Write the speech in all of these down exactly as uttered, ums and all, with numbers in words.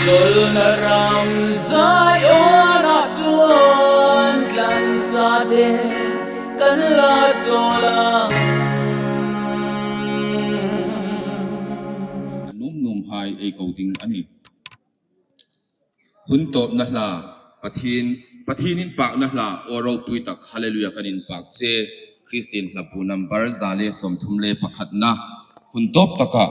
Tawlna ram Zion-a chuan tlan sa te kan la chawl ang. Nuam nuam hai ei ko ding a ni. Hun tawpna hla, Pathien, Pathien inpakna hla, aw ropui tak, Hallelujah kan inpak che, Kristien hla bu number za le sawmthum le pakhatna. Hun tawp taka,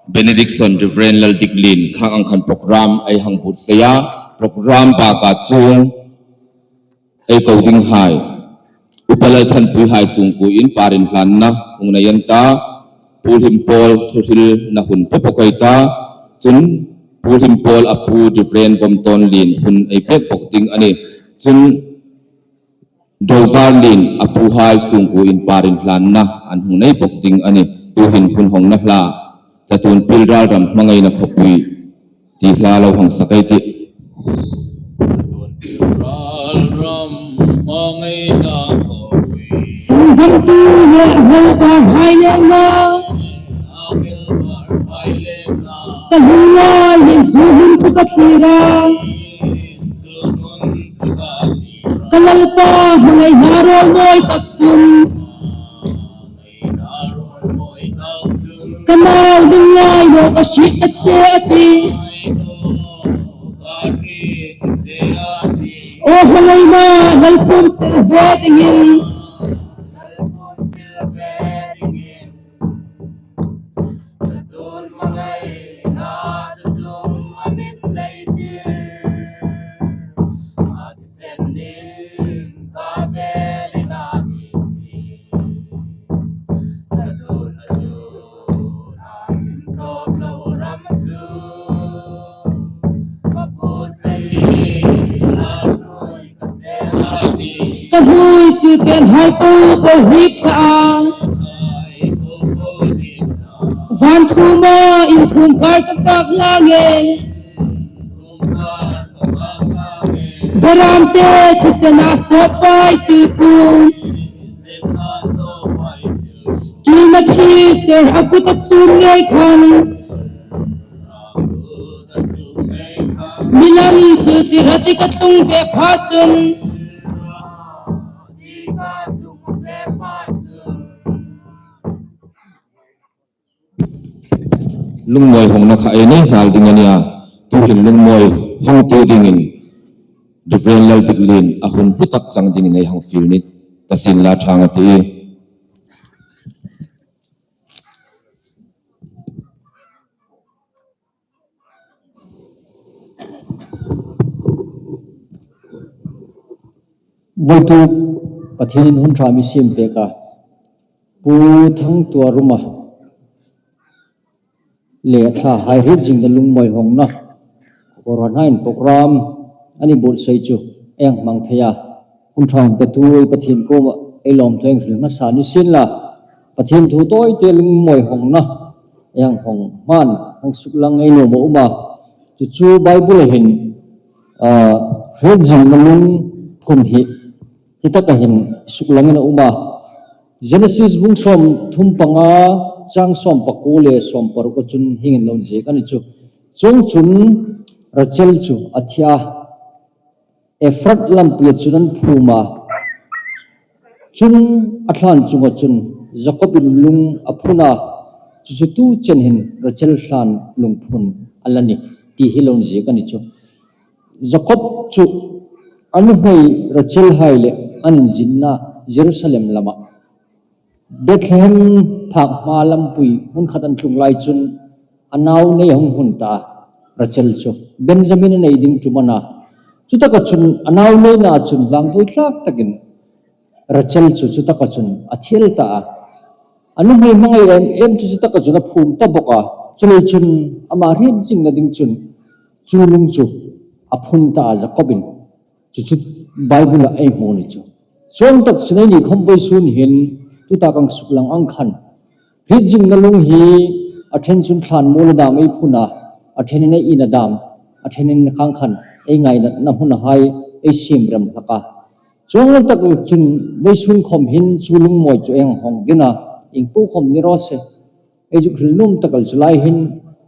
Benediction Reverend Laldiklien, khang ang khan program ei hang buotsai a, program baka chuong, ei ko ding hai, Upa Lalthanpui hai sungkuoin par inhlanna hung nei an ta, Pu Hlimpawl thuhrilna hun pe bawk ei ta, chun Pu Hlimpawl a pu Reverend Vawmtawnlien hun ei pek bawk ding a ni. Chun Dovarlien a pu hai sungkuoin par inhlanna an hung nei bawk ding a ni. Tuhin hun hawngna hla, Chatuon Pilral ram hmangaina khawpui ti hla lo hang sak ei tih. Sangdamtu le hmelvar hai lenga, ka lungngai nen chu hun chu ka thlir a. Ka Lalpa hmangaina rawl mawi tak chun, ka nau lungngai naw ka hriet ta che a ti. Aw hmangaina Lalpa'n sil ve dingin. Chatuon hmangaina dutlung a min nei tir. A thisen ding ka velin a mi chi. Chatuon, chatuon a min tawp lo ram chu. Ka pu sei a hnuoi ka che a ni. Ka hnuoi silfen hai po po hip thla a. Van thuma inthum kar ka tak hla nge. Beram te thisen a sawp fai silpun. Kilna thir ser a kut a chum ngei khan. Milan siltir a ti ka tlung ve pha chun. Lungmawi hawngna kha ei nei nghal ding a nia. Tuhin lungmawi hawngtu dingin Reverend Laldiklien a hun hlu tak chang dingin ei hang fiel ni ta sien la ṭha ang a ti. Vawituk Pathienin hun ṭha mi siem pek a, Pu Thangtuaruma le a thla hai hriet zingna lungmawi hawngna, kawrhnain program an buotsai chu ei hmang thei a. Hun ṭha hawng petu ei Pathien kuoma ei lawmthu ei hril hmasa ni sien la, Pathien thu tawite lungmawi hawngna ei hang hawng hmain hang suklang ei nuom a um a. Chu chu Bible-a hin, ah, hriet zingna lung phun hi, hi taka hin suklangin a um a. Genesis bung sawmthum panga, chang sawmpakuo le sawmparuka chun hieng hin lo ziek a ni chu. Chuongchun Rachel chu a thi a, Ephrath lampuia chun an phum a. Chun a thlan chunga chun Jakob-in lung a phun a, chu chu tu chen hin Rachel thlan lungphun a la ni, ti hi lo ziek a ni chu. Jakob chu a nuhmei Rachel hai le an inzinna Jerusalem lama Bethlehem phak hma lampui hmun khat an tlung lai chun a nau nei a hung hun ta a, Rachel chu Benjamin a nei ding ṭum a na. Chutaka chun a nau neina chun vangpui tlak takin Rachel chu chutaka chun a thiel ta a. A nuhmei hmangai em em chu chutaka chun a phum ta bawk a. Chuleiin chun ama hriet zingna ding chun chu lung chu a phun ta a Jakob-in. Chu chu Bible-a ei hmu ni chu. Chuong tak chun eini khawm vawisun hin tuta kan suklang ang khan hriet zingna lung hi a ṭhen chun thlan muala dam ei phun a, a ṭhenin ei ina dam, a ṭhenin khang khan ei ngaina hmuna hai ei siem rem hlak a. Chuong tak chun vawisun khawm hin chu lungmawi chu ei hang hawng ding a, ieng po khawm ni raw se. Ei zuk hril nuom tak el chu lai hin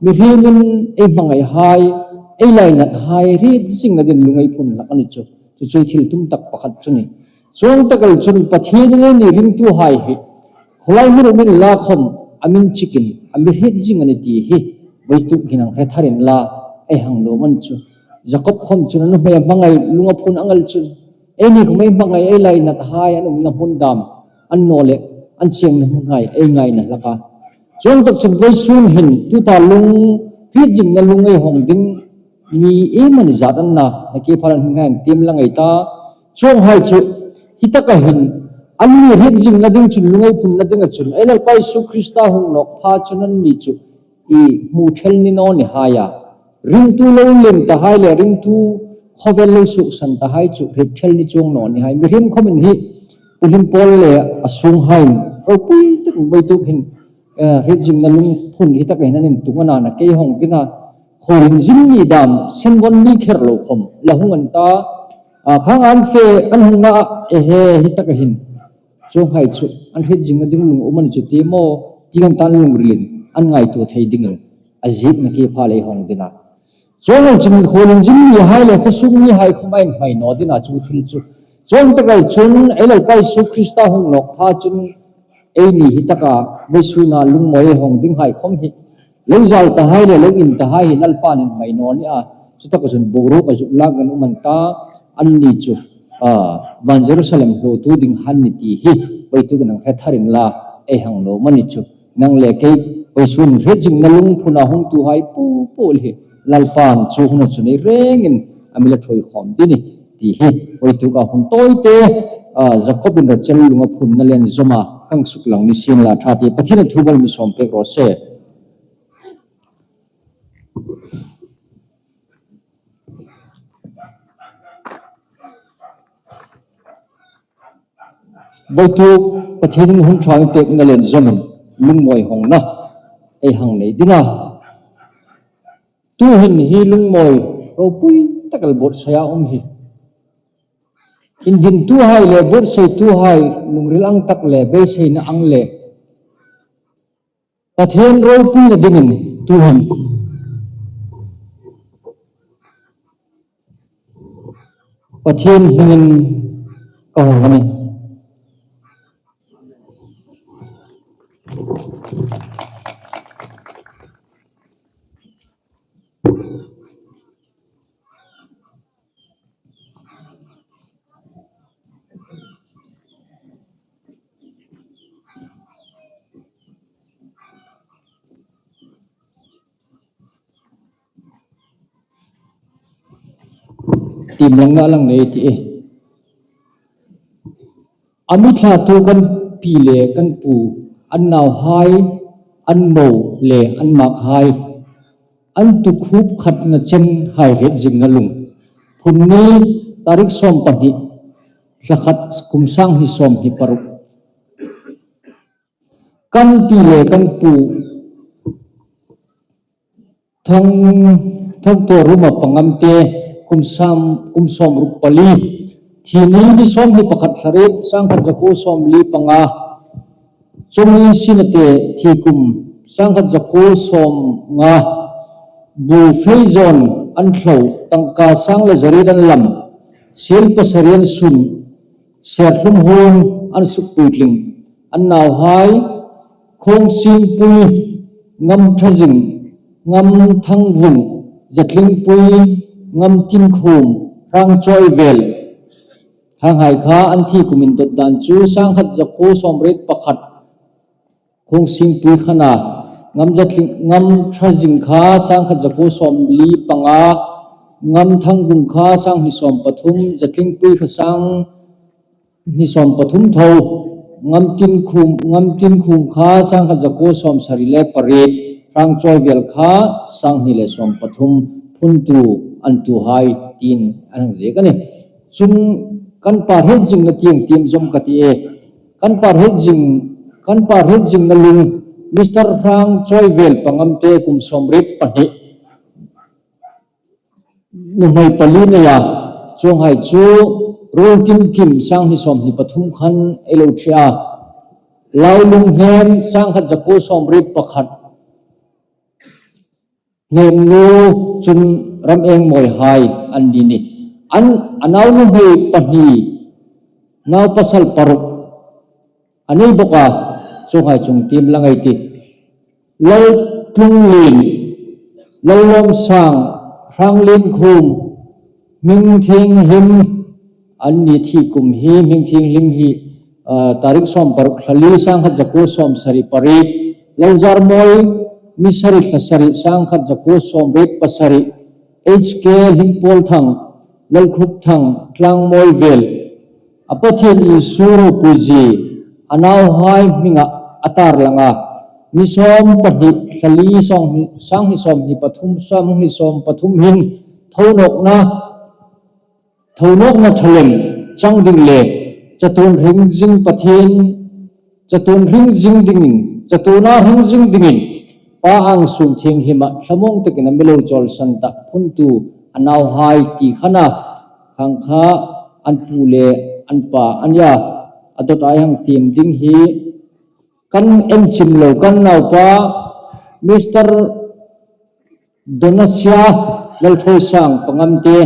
mihriemin ei hmangai hai, Ei lainat hai hriet zingna ding lungngai phun hlak a ni chu. Chu chu thil tum tak pakhat chu ni. Chuong tak el chun Pathienin eini ringtuhai hi khawlai hmun um inla khom a mi chikin a mi hriet zing a nih ti hi vawituk hin hang hre thar inla ei hang nuom a ni chu. Jakob khom chun a nuhmei a hmangai lung a phun ang el chun, eini khom ei hmangai ei lainat hai an umna hmun dam, annawleh an chengna hmun hai ei ngaina hlak a. Chuong tak chun vawisun hin tuta lung hriet zingna lung ei hawng ding mi iem a ni zat an na, nakie phalah hin ngai tiem lang ei ta. Chuonghai chu hi taka hin anni hriet zingna ding chun lungngai phunna dinga chun ei Lalpa Isu Krista hung nawk pha chun anni chu ei hmu thel ni naw ni hai a. Ringtu lo lien ta hai le ringtu khawvel lo suksan ta hai chu hriet thel ni chuong naw ni hai. Mihriem khomin hi, Pu Hlimpuol le a sunghaiin ropui tak vawituk hin, eh, hriet zingna lung phun hi taka hin an intung a na, nakie hawng ding a. Khawlin zin ni dam, senvon ni kher lo khom la hung an ta. Ah, khang an fe an hung na, ehe, hi taka hin chuonghai chu an hriet zingna ding lung um a ni chu ti maw, ti kan tan lungrilin an ngaituo thei dingin a ziekna ki pha lei hawng ding a. Chuong el chun khawlin zin ni hai le khawsung ni hai khom ei hmai naw ding a chu thil chu. Chuong tak el chun ei Lalpa Isu Krista hung nawk pha chun eini hi taka vawisuna lungmawi hawng ding hai khom hi lo zal ta hai le lo in ta hai hi Lalpan inhmai naw ni a. Chu taka chun boruok a zuk lak an um an ta, anni chu, ah, van Jerusalem hluotu ding han ni ti hi vawituk hin hang hre thar inla ei hang nuom a ni chu. Nang le kei vawisun hriet zingna lung phuna hungtuhai pu pu hi Lalpan chu huna chun ei rengin a mi la thuoi khawm ding a nih ti hi vawituk a hun tawite, ah, Jakobin Rachel lunga phunna le inzawma kan suklang ni sien la ṭha ti Pathienin a thu mal mi sawm pek raw se. Vawituk Pathienin hun ṭha mi pekna le inzawmin lungmawi hawngna ei hang nei ding a. Tuhin hi lungmawi ropui tak el buotsaia um hi indintuhai le buotsaituhai lungril ang tak le beiseina ang le Pathien ropuina dingin tuhin Pathien hmingin ka hung a nih. Tiem lang na lang nei ti e. A mi thlatu kan pi le kan pu, an nauhai, an mo le an makhai, an tukhup khatna chen hai hriet zingna lung. Phun ni tarik sawm pahni, thla khat kum sang hni sawm hni paruk. Kan pi le kan pu Thang, Thangtawruma Pangamte, kum sawm, kum sawm ruk pali. Thi ni ni sawm hni pakhat thla riet, sangkhat zakuo sawm li panga. Chawngli Sinate, thi kum, sangkhat zakuo sawm nga. Bu Feizon an thlo, tangka sang le zariet an lam. Siel pasarian sun, Serthlum Hun an sukpuitling. An nauhai, Khangsingpui, Ngamthazing, Ngamthangvung, Zatlingpui, Ngamtinkhum, Hrangchawivel. Khanghai kha an thi kum indawt dan chu sangkhat zakuo sawm riet pakhat. Khangsingpui kha a na, Ngamzatling, Ngamthazing kha sangkhat zakuo sawm li panga, Ngamthangvung kha sang hni sawm pathum, Zatlingpui kha sang hni sawm pathum tho, Ngamtinkhum, Ngamtinkhum kha sangkhat zakuo sawm sari le pariet, Hrangchawivel kha sang hni le sawm pathum, phuntu an tuhai tiin an hang ziek a nih. Chun kan pa hriet zingna tieng tiem zawm ka ti e. Kan pa hriet zing, kan pa hriet zingna lung, Mister Hrangchawivel Pangamte, kum sawm riet pahni. Nuhmei pali nei a, chuonghai chu Ruoltinkim sang hni sawm hni pathum khan ei lo ṭhe a. Lailunghnem sangkhat zakuo sawm riet pakhat. Hnemnu chun Ramengmawihai an ni ni. An, a nau nuhmei pahni, nau pasal paruk a nei bawk a, chuonghai chungtieng lang ei tih. Laltlunglien, Lallawmsang, Hranglienkhum, Hmingthienghlim, an ni thi kum hi, Hmingthienghlim hi, ah, tarik sawm paruk thla li sangkhat zakuo sawmsari pariet, Lalzarmawi, ni sari thla sari sangkhat zakuo sawmriet pasari, H K Hlimpawlthang, Lalkhupthang, Tlangmawi vel, a Pathien Isu ropuizie, a nauhai hminga a tarlang a, ni sawm pahni thla li sawm, sanghni sawmhni pathum, sanghni sawm pathum hin thonawkna, thonawkna ṭha lem chang ding le, chatuon hring zing Pathien, chatuon hring zing dingin, chatuona hring zing dingin, Pa Angsung Thienghlima thlamuong takin a mi lo chawlsan ta phuntu a nauhai ti kha a nih. Khang kha an pu le an pa a nih a, a dawt ei hang tiem ding hi kan enchim lo kan naupa, Mister Donasia Lalthoisang Pangamte,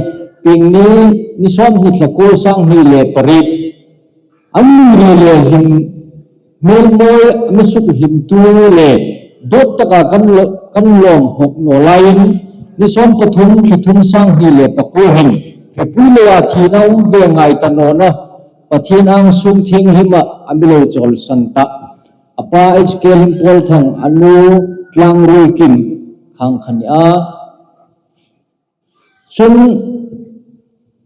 Pieng ni, ni sawmhni thla kuo sanghni le pariet. An mi ri le hlim, hmelmawi a mi sukhlimtu le dawt taka kan lo, kan lawm hawk naw laiin, ni sawm pathum thla thum sanghni le pakuo hin, hripui leia thina um ve ngai ta nawna, Pathien Angsung Thienghlima a mi lo chawlsan ta. A pa H K Hlimpawlthang, a nu Tlangruolkim, khang kha a nih a. Chun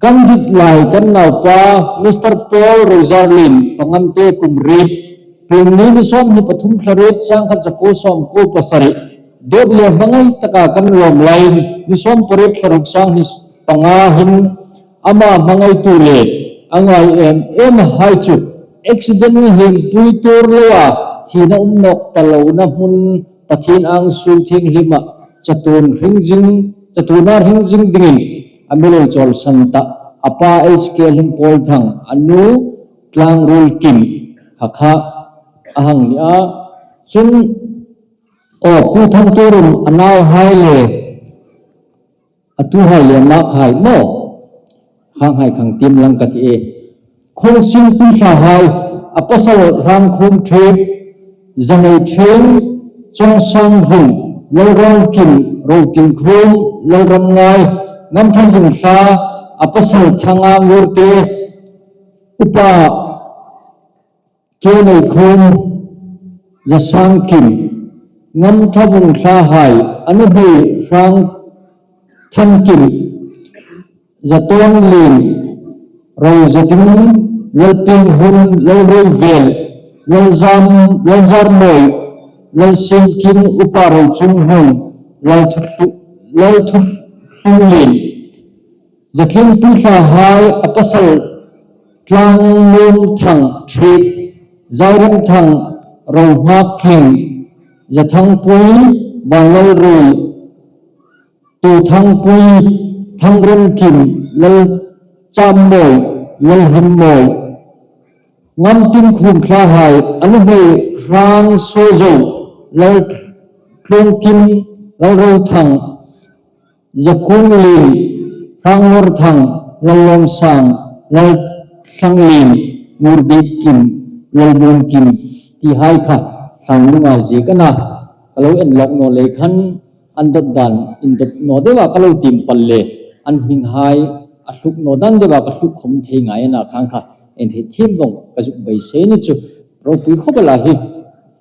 kan dit lai kan naupa, Mister Paul Rosalin Pangamte, kum riet, Pieng ni, ni sawmhni pathum thla riet sangkhat zakuo sawmkuo pasari, dawt le hmangai taka kan lawm laiin, ni sawm pariet thla ruk sanghni panga hin ama hmangaitu le a ngai em em hai chu accident hlimpui tuor leia thina um nawk ta lona hmun Pathien Angsung Thienghlima chatuon hring zing, chatuona hring zing dingin a mi lo chawlsan ta. A pa H K Hlimpawlthang, a nu Tlangruolkim kha kha a hang ni a. Chun, aw, Pu Thangtuorum a nauhai le a tuhai le a makhai maw, khanghai khang tiem lang ka ti e. Khawngsing Puithlahai, a pasal Hrangkhum Ṭhip, Zanei Ṭhing, Chawngsangvung, Lalrawngkim, Rotingkhum, Lalramngai, Ngamtha Zingthla, a pasal Thangangurte, Upa Keneikhum, Zasangkim, Ngamtha Vungthlahai, a nuhmei Hrangthankim, Zatonglien, Rozading, Lalpienghun, Lalruivel, Lalzam, Lalzarmawi, Lalsiemkim, Upa Rochunghun, Lalthuthlu-, Lalthuthlunglien, Zatling Puithlahai, a pasal Tlangnuomthang Ṭhip, Zairemthang, Rohngakling, Zathangpui, Vanlalrui, Tuthangpui, Thangremkim, Lalchammawi, Lalhimmawi, Ngamtinkhum Thlahai, a nuhmei Hrangsozo, Laltlungkim, Lalrothang, Zakunglien, Hrangngorthang, Lallawmsang, Lalthlanglien, Ngurbikkim, Lalmuonkim, tihai kha Thlanglunga ziek a na, ka lo en lawk naw lei khan an dawt dan indawt naw deua ka lo tiem pal le, an hminghai a thluk naw dan deua ka thluk khawm thei ngai a na, khang kha en thei thiem vawng ka zuk beisei ni chu, ropui khawp a la hi,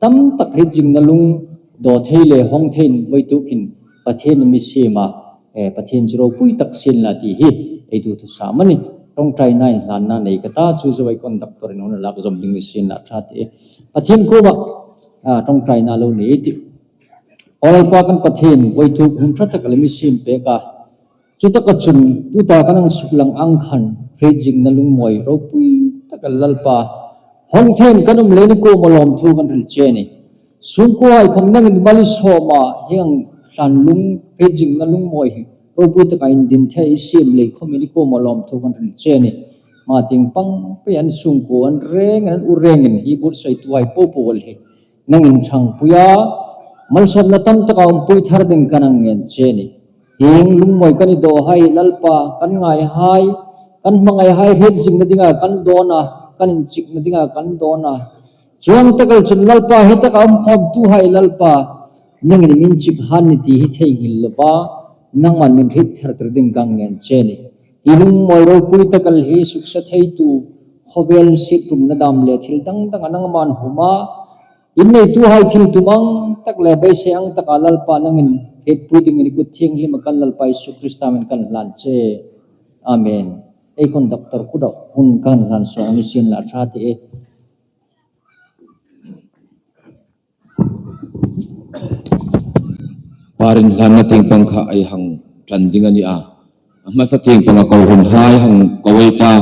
tam tak hriet zingna lung daw thei le hawng theiin vawituk hin Pathien mi siem a, eh, Pathien chu ropui tak sien la ti hi ei duthusam a nih. Ṭawngṭaina inhlanna nei ka ta, chu zo ei conductor-in hung lak zawm ding ni sien la ṭha tih. Pathien kuoma, ah, ṭawngṭaina lo nei ei tih. Aw Lalpa kan Pathien, vawituk hun ṭha tak le mi siem pek a, chutaka chun tuta kan hang suklang ang khan hriet zingna lungmawi ropui taka Lalpa, hawng theiin kan um leiin i kuoma lawmthu kan hril che a nih. Sungkuohai khawm nangin mal i sawm a, hieng thlanglung hriet zingna lungmawi hi ropui taka indin thei i siem lei khawmin i kuoma lawmthu kan hril che a nih. Hma tieng pang pei an sungkuo an rengin, an u rengin hi buotsaituhai popo hi nangin ṭhangpui a, malsawmna tam taka umpui thar ding kan hang ngen che a nih. Hieng lungmawi kan indawnhai Lalpa, kan ngaihai, kan hmangaihai hriet zingna dinga kan dawn a, kan inchikna dinga kan dawn a. Chuong tak el chun Lalpa, hi taka um khawmtuhai Lalpa, nangin mi inchik han ni ti hi theinghil lova, nangman min hriet thartir ding kan ngen che a nih. Hi lungmawi ropui tak el hi sukse theitu, khawvel sietumna dam le thil dang danga nangman huma, inneituhai thiltum ang tak le beisei ang taka Lalpa nangin hrietpui dingin i kut thienghlima kan Lalpa Isu Krista hmingin kan hlan che. Amen. Ei conductor kuta hun kan hlan suok ni sien la ṭha ti e. Parin hlanna tieng pang kha ei hang ṭan ding a nih a. A hmasa tieng panga kohranhai hang ko ei ta.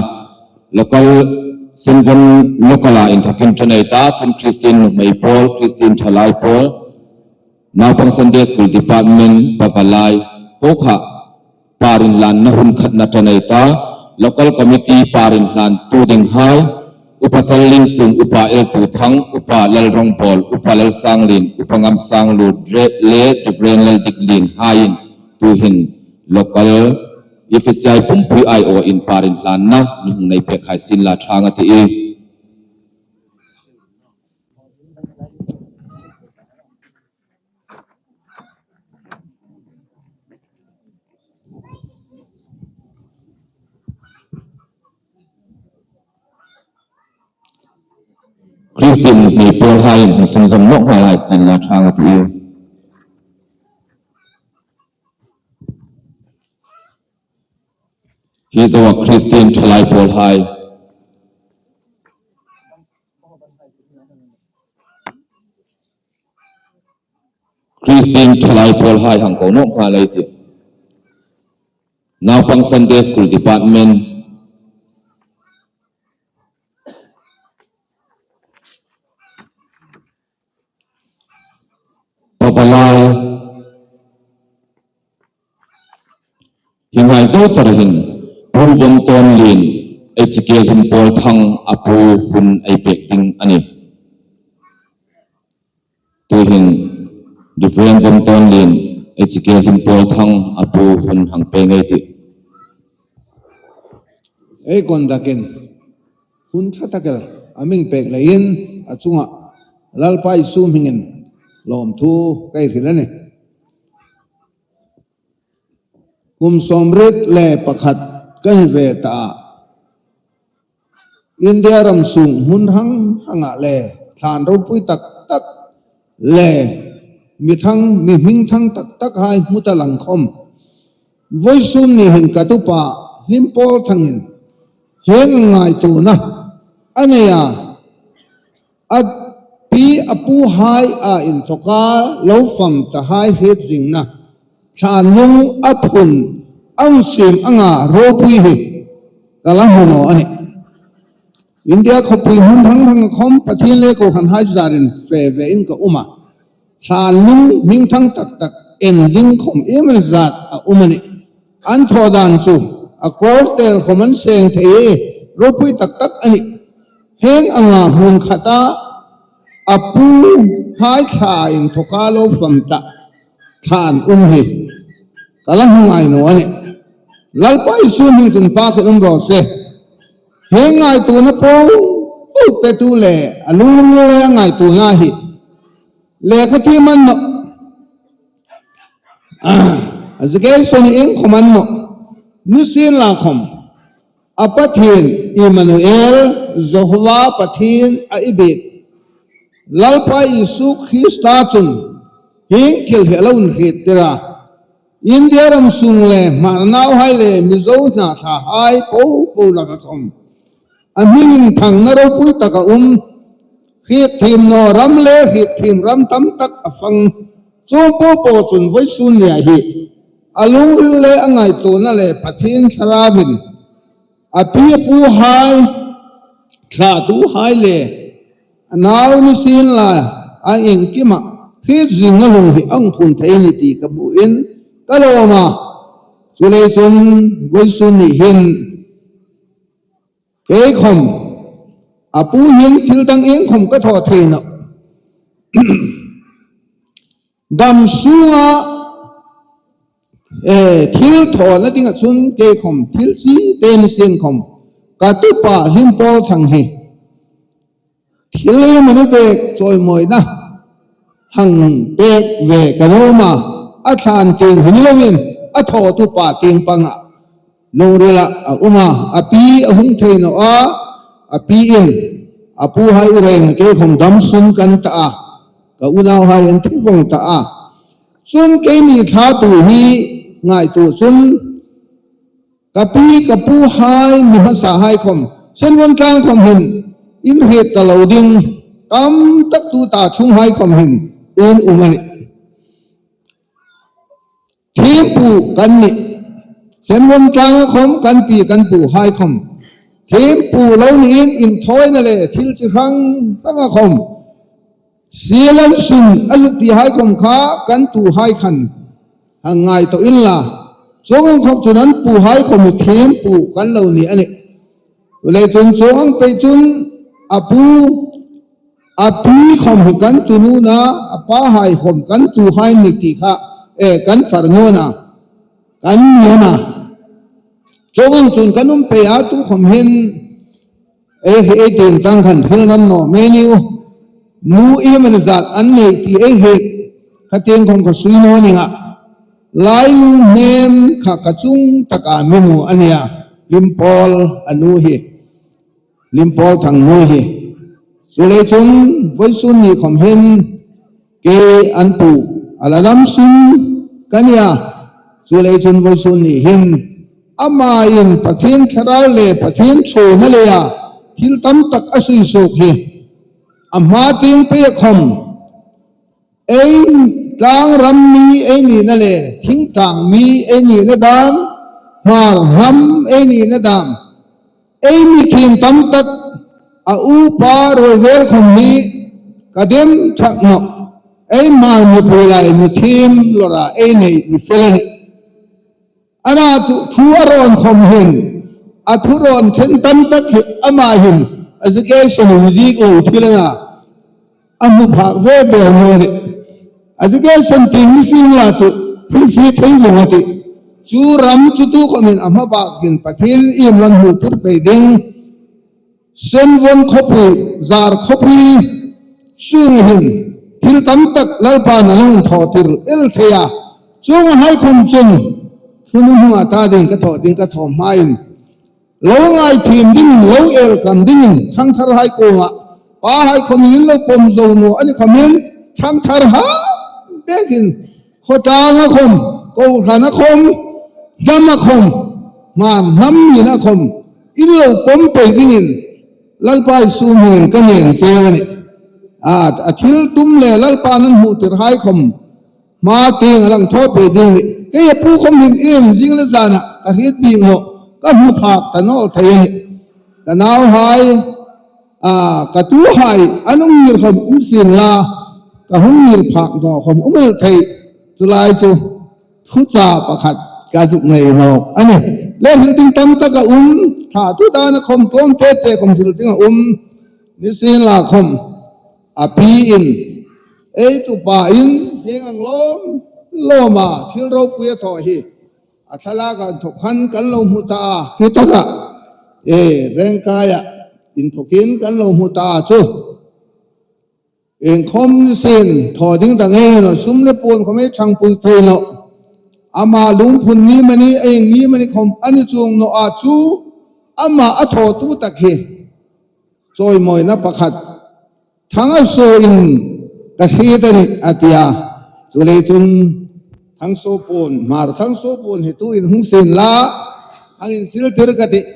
Local, Senvon local-a inthokin ṭan ei ta, chun Christian nuhmei pawl, Christian ṭhalai pawl, Naupang Sunday School Department, Pavalai, po kha parin hlanna hun khatna ṭan ei ta, local committee parin hlantu dinghai, Upa Challinsung, Upa Eltuthang, Upa Lalrongbawl, Upa Lalsanglien, Upa Ngamsanglut, Re-, le Reverend Laldiklien haiin tuhin local F S C I pumpui aiawin parin hlanna mi hung nei pek hai sien la ṭha ngei a tih. Christian nuhmei pawlhaiin hung sunzawm nawk hai sien la ṭha ngei a tih. Hi zoa Christian ṭhalai pawlhai. Christian ṭhalai pawlhai hang ko nawk hai ei tih. Naupang Sunday School Department. Pavalai. Hienghai zo char hin, Pu Vawngtawnlien, Ezekiel Hlimpawlthang a pu hun ei pek ding a nih. Tuhin, Reverend Vawngtawnlien, Ezekiel Hlimpawlthang a pu hun hang pe ngei ei tih. Ei conductor-in, hun ṭha tak el a mi pek leiin a chunga Lalpa Isu hmingin lawmthu ka hril a nih. Kum sawmriet le pakhat ka ni ve ta a. India ram sung hmun hrang hranga le thlan ropui tak tak le mi thang, mi hming thang tak tak hai hmu ta lang khom, vawisun ni hin ka tupa Hlimpawlthangin hieng ang ngaituona a nei a, a pi a puhai a inthoka lo fam ta hai hriet zingna thlan lung a phun, a hung siem anga ropui hi ka la hmu naw a nih. India khawpui hmun hrang hranga khom Pathien le kohranhai zarin fe vein ka um a. Thlan lung hming thang tak tak en ding khom iem zat a um a nih. An thaw dan chu a kawr tel khom an seng thei e, ropui tak tak a nih. Hieng anga hmun khata a puhai thla inthoka lo fam ta thlan um hi ka la hmu ngai naw a nih. Lalpa Isu hming chun pakin um raw se. Hieng ngaituona po po petu le a lungril le a ngaituona hi lekha thiem an nawh. A ziek suok ni ieng khom an nawh. Nisienlakhom, a Pathien Immanuel, Jehova Pathien a i biek Lalpa Isu Krista chun hieng thil hi a lo inhriettir a. India ram sung le Hmar nauhai le Mizo hnathlahai po po laka khom a hmingin thangna ropui taka um, hrietthiem naw ram le hrietthiem ram tam tak a fang. Chuong po po chun vawisun nia hi a lungril le a ngaituona le Pathien Thlarauin a pi a puhai, thlatuhai le a nau nisienlakhom a iengkima hriet zingna lung hi a hung phun thei a nih ti ka hmuin ka lawm a. Chuleiin chun vawisun ni hin kei khom a pu hin thil dang ieng khom ka thaw thei nawh. Dam sunga, eh, thil thawna dinga chun kei khawm, thil chi te ni sien khawm, ka tupa Hlim Pawl Thang hi thil iem a ni pek chawimawina hang pek ve ka nuom a, a thlan tieng hung lovin, a thawtupa tieng panga lungrila a um a, a pi a hung thei naw a, a pi in, a puhai u reng kei khawm dam sun kan ta a, ka unauhai an thi vong ta a. Chun keini thlatu hi ngaituo chun, ka pi ka puhai mi hmasahai khawm, Senvon tlang khawm hin, in hriet ta lo ding, tam tak tuta chunghai khawm hin, in um a nih. Thiempu kan nih. Senvon tlang khawm kan pi kan puhai khawm thiempu lo niin inthawina le thil chi hrang hranga khawm, siel an sun a zuk tihai khawm kha kan tuhai khan hang ngaituo inla. Chuong ang khawp chun an puhai khawm thiempu kan lo ni a nih. Chuleiin chun chuong ang pei chun a pu, a pi khawm hi kan tu nuom a, a pahai khawm kan tuhai ni ti kha, eh, kan far nuom a, kan ni a. Chuong ang chun kan um pei a, tu khawm hin, eh, hi ei tieng tang khan hril ngam naw mei ni u. Nu iemani zat an nei ti ei hriet kha tieng khawm ka sui naw ning a. Lailung hnem kha ka chung taka mi nu a nih a. Hlim Pawl a nu hi. Hlim Pawl Thang nu hi. Chuleiin chun vawisun ni khawm hin kei an pu a la dam sun ka nih a. Chuleiin chun vawisun ni hin ama in Pathien Thlarau le Pathien ṭhuoina leia thil tam tak a sui suok hi, a hma tieng pei khawm, ei tlang ram mi ei nina le thingtlang mi ei nina dam, Hmar hnam ei nina dam, ei mi thiem tam tak, a upa ruoi vel khawm hi ka dem ṭhak nawh. Ei Hmar mipui lai mi thiem lawra ei nei mi fel a nih. Ana chu thu a rawn khawm hin, a thu rawn ṭhen tam tak hi ama hin, a education um ziek lo thil a na, a hmu phak ve ve naw nih. A education tieng ni sien la chu, thil fie thei vong a tih. Chu ram chu tu khawm hin a hma bak hin Pathien in lan hmu tir pei ding. Senvon khawpui, Zar khawpui sung hin thil tam tak Lalpan a lo thaw tir el thei a. Chuonghai khawm chun thununga ta ding ka thaw ding ka thaw hmain, lo ngaithiem dingin, lo elkam dingin, ṭhangtharhai kuoma, pahai khawmin lo pawm zo naw a ni khawmin, ṭhangtharhai bekin, khawtlanga khawm, kohrana khawm, hnama khawm, Hmar hnam nina khawm, in lo pawm pei dingin, Lalpa Isu hmingin ka ngen cheu a nih. A, a thil tum le Lalpan an hmu tirhai khawm, hma tieng a lang thaw pei ding a nih. Kei a pu khawm hin in zing le zana ka hriet bik naw, ka hmu phak ta naw thei a nih. Ka nauhai, a, ka tuhai, an um ngir khawm um sien la, ka hung ngir phak naw khawm um el thei. Chu lai chu, thucha pakhat ka zuk nei nawk a nih. Le hril ding tam tak a um, thla tu dana khawm tlawm te te khawm hril ding a um. Ni sien la khawm, a pi in, ei tupa in, hieng ang lawm lawma thil ropui a thaw hi, a thlalak a inthawk khan kan lo hmu ta a, khi taka, e, Rengkaia inthawkin kan lo hmu ta a chu. Iengkhawm ni sien, thaw ding dang ei ni naw, sum le puon khawm ei ṭhangpui thei nawh. Ama lungphun ni mani, ei ni mani khawm a ni chuong naw a chu, ama a thawtu tak hi chawimawina pakhat Thangsaw in ka hriet a nih, a ti a. Chuleiin chun Thangsaw puon, Hmar Thangsaw puon hi tuin hung sien la, hang insil tir ka tih.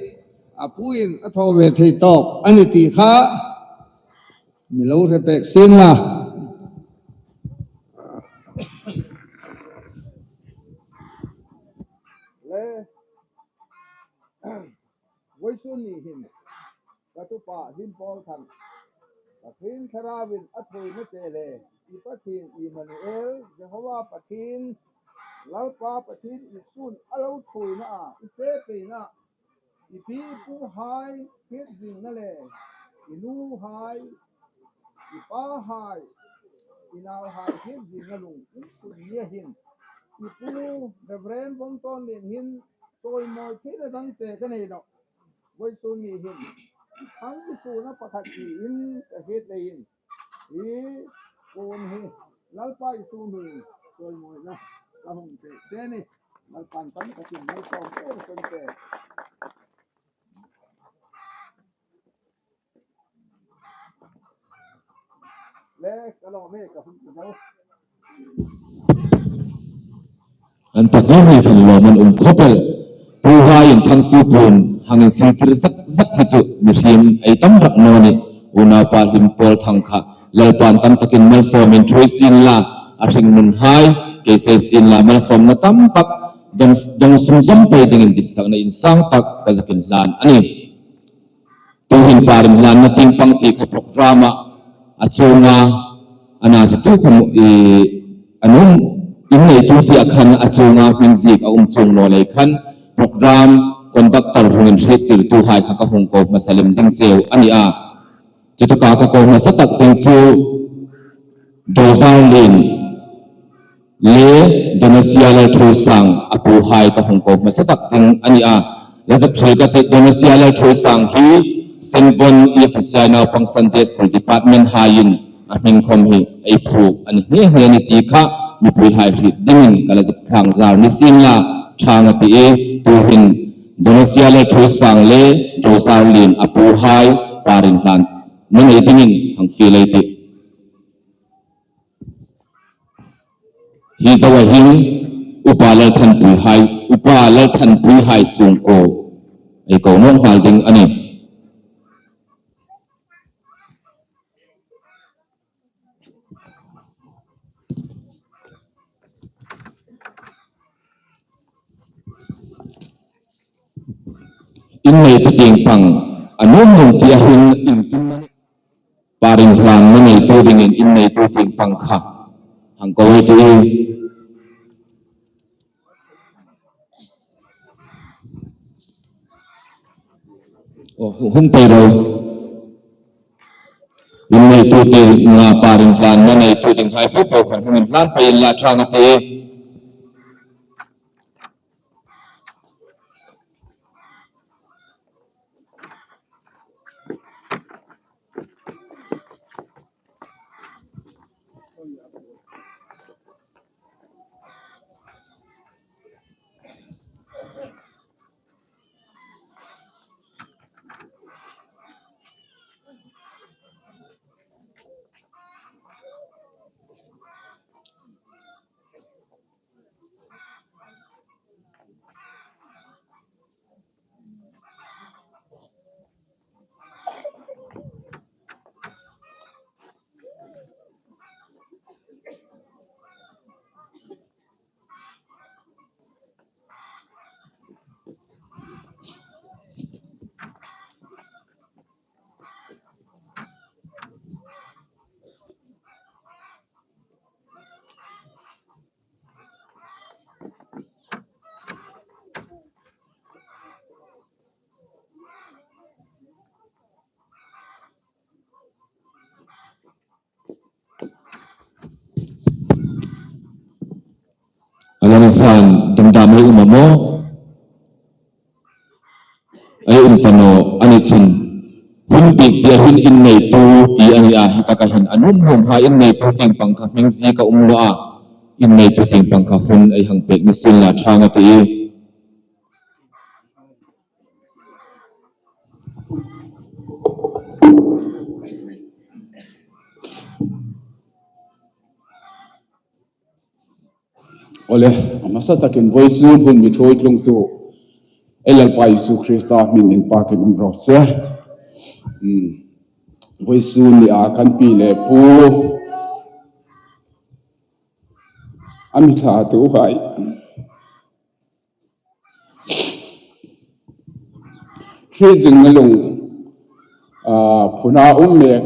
A puin a thaw ve thei tawk a ni ti kha mi lo hre pek sien la. Le, vawisun ni hin ka tupa Hlim Pawl Thang, Pathien Thlarauin a ṭhuoina che le, i Pathien Immanuel, Jehova Pathien, Lalpa Pathien Isu'n a lo ṭhuoina a, i fe peina, i pi i puhai hriet zingna le, i nuhai, i pahai, i nauhai hriet zinga lungpui sun ni a hin, i pu Reverend Vawngtawnlien hin chawimawi theina dang che ka nei nawh. Vawisun ni hin an i suna pakhat tiin ka hriet leiin, i puon hi Lalpa Isu hmingin chawimawina ka hung che che a nih. Lalpan tam takin malsawm ber seng che. Le, ka lawm e, ka hung ti zo. An pahni ni khan lawm an um khawp el. Puhai in Thangsuo puon hang insiltir zak zak hi chu mihriem ei tam rak naw a nih. Unaupa Hlimpawl Thang kha Lalpan tam takin malsawmin ṭhuoi sien la, a hringnunhai kei sei sien la, malsawmna tam tak dawng, dawng sunzawm pei dingin ditsakna insang tak ka zuk inhlan a nih. Tuhin parin hlanna tieng pang ti kha program-a a chuong a, a na chu tukhawm i, a nuom, inneitute khan a chuong a, hming ziek a um chuong naw lei khan program conductor hung inhriettirtuhai kha ka hung ko hmasa lem ding cheu a ni a. Chutaka ka ko hmasa tak ding chu Dozarlien le Donasia Lalthuoisang a puhai ka hung ko hmasa tak ding a ni a. La zuk hril ka tih, Donasia Lalthuoisang hi Senvon E F S I naupang Sunday School Department haiin a hming khawm hi ei phuok a ni nghe nghe a nih ti kha mipuihai hriet dingin ka la zuk thlangzar ni sien la, ṭha ang a tih. Tuhin Donasia Lalthuoisang le Dozarlien a puhai parin hlanna nei dingin hang fiel ei tih. Hi zoa hin Upa Lalthanpuihai, Upa Lalthanpuihai sungkuo ei ko nawk nghal ding a nih. Inneitu tieng pang a nuom nuom ti a hin intimna parin hlanna neitu dingin inneitu tieng pang kha hang ko ei tih. Aw, hung pei ro. Inneitu tienga parin hlanna neitu dinghai popo khan hung inhlan pei inla, ṭha ang a tih. A lo hlan dam dam ei um am aw? Ei um ta naw a ni chun, hun bik tia hin inneitu ti a ni a, hi taka hin a nuom nuomhai inneitu tieng pang kha hming ziek a um naw a, inneitu tieng pang kha hun ei hang pek ni sien la, ṭha ang a tih. Awle, a hmasa takin vawisun hun mi ṭhuoi tlungtu ei Lalpa Isu Krista hmingin inpakin um raw se. Hmm. Vawisun nia kan pi le pu, a mi thlatuhai, hriet zingna lung, a, phuna um mek,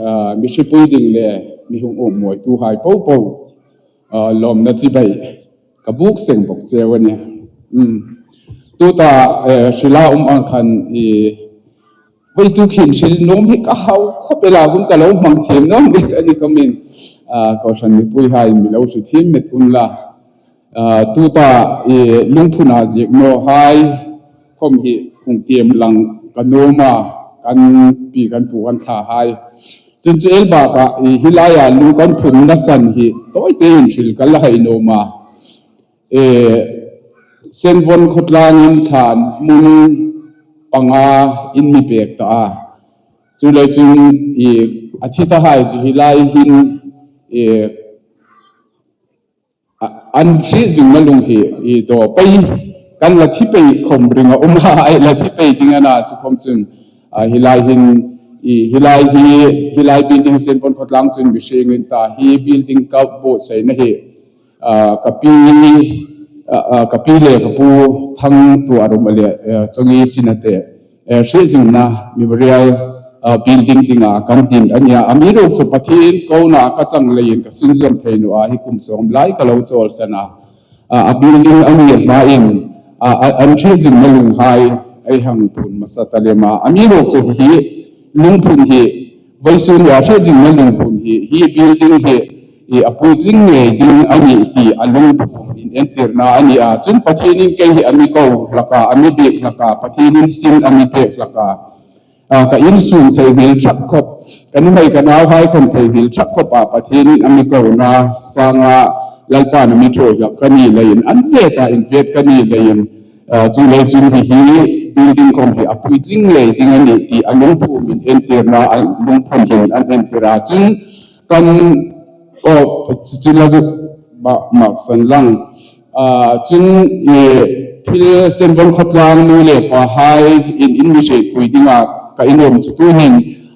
a, mi hripui ding le mi hung um mawituhai popo, a, lawmna chibai ka buk seng bawk cheu a nih. Um. Tuta, e, hrila um ang khan i, vawituk hin hril nuom hi ka hau khawp el a, hun ka lo hmang thiem nuom bik a ni khawmin, Kohran mipuihai, mi lo hre thiem met unla. Tuta i Lungphuna ziek nawhai khom hi hung tiem lang ka nuom a, kan pi kan pu kan thlahai. Chun chu el baka hi laia lung kan phunna san hi tawite in hril ka la hai nuom a. Senvon khawtlangin thlan hmun panga in mi pek ta a. Chuleiin chun a thi tahai chu hi lai hin an hriet zingna lung hi i daw pei, kan la thi pei khom ring a um a, ei la thi pei ding a na chu khom chun hi lai hin, hi lai hi, hi lai building Senvon khawtlang chun mi hriengin ta hi building ka buotsaina hi ka pi, ka pi le ka pu Thangtuaruma le Chongi Sinate hriet zingna memorial building dinga kan din a nih a. Amiruokchu Pathien kona ka chang leiin ka sunzawm thei naw a, hi kum sawm lai ka lo chawlsan a. A building a ni hmain an hriet zingna lunghai ei hang phun hmasa ta lem a. Amiruokchu hi lungphun hi, vawisun a hriet zingna lungphun hi, hi building hi a puitling ngei ding a nih ti a lungphun inentirna a nih a. Chun Pathienin kei hi a mi ko hlak a, a mi biek hlak a, Pathienin sin a mi pek hlak a. Ka insung theinghil ṭhak khop, ka nuhmei ka nauhai khom theinghil ṭhak khop a Pathienin a mi kona sanga Lalpan a mi ṭhuoi hlak ka ni leiin, an ve ta invek ka ni leiin, chuleiin chun hi hi building khom hi a puitling ngei ding a nih ti a lungphun inentirna, a lungphun hin an entir a. Chun kan, aw, chu chu la zuk ba mak san lang. Chun thil Senvon khawtlang nu le pahai in, in mi hrietpui dinga ka nuom chu tuhin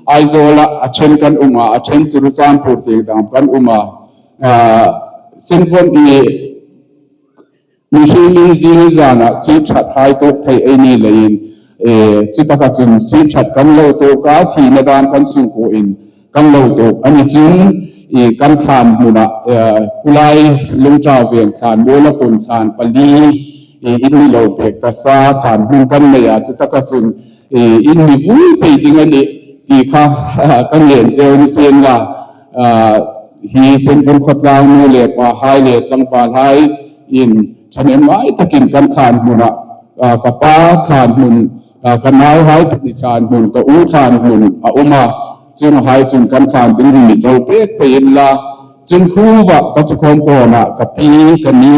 Aizawla a ṭhen kan um a, a ṭhen chu Churachandpur tieng dam kan um a. Senvon i mihriemhai zingzana sieṭhathai tuok thei ei ni leiin, chutaka chun sieṭhat kan lo tuok a, thina dam kan sungkuoin kan lo tuok a ni chun, kan thlan hmuna, Khulai Lungtau Veng thlan, Muola Khun thlan pali, in mi lo pek ta sa thlan hmun kan nei a, chutaka chun in mi vui pei ding a nih ti kha ka ngen cheu ni sien la. Hi Senvon khawtlang nu le pahai le tlangvalhai in ṭhahnem ngai takin kan thlan hmuna, ka pa thlan hmun, ka nauhai pahni thlan hmun, ka u thlan hmun a um a. Chuonghai chun kan thlan ding hi mi chau pek pei inla. Chun khuova ka chu khawm kona ka pi, ka ni,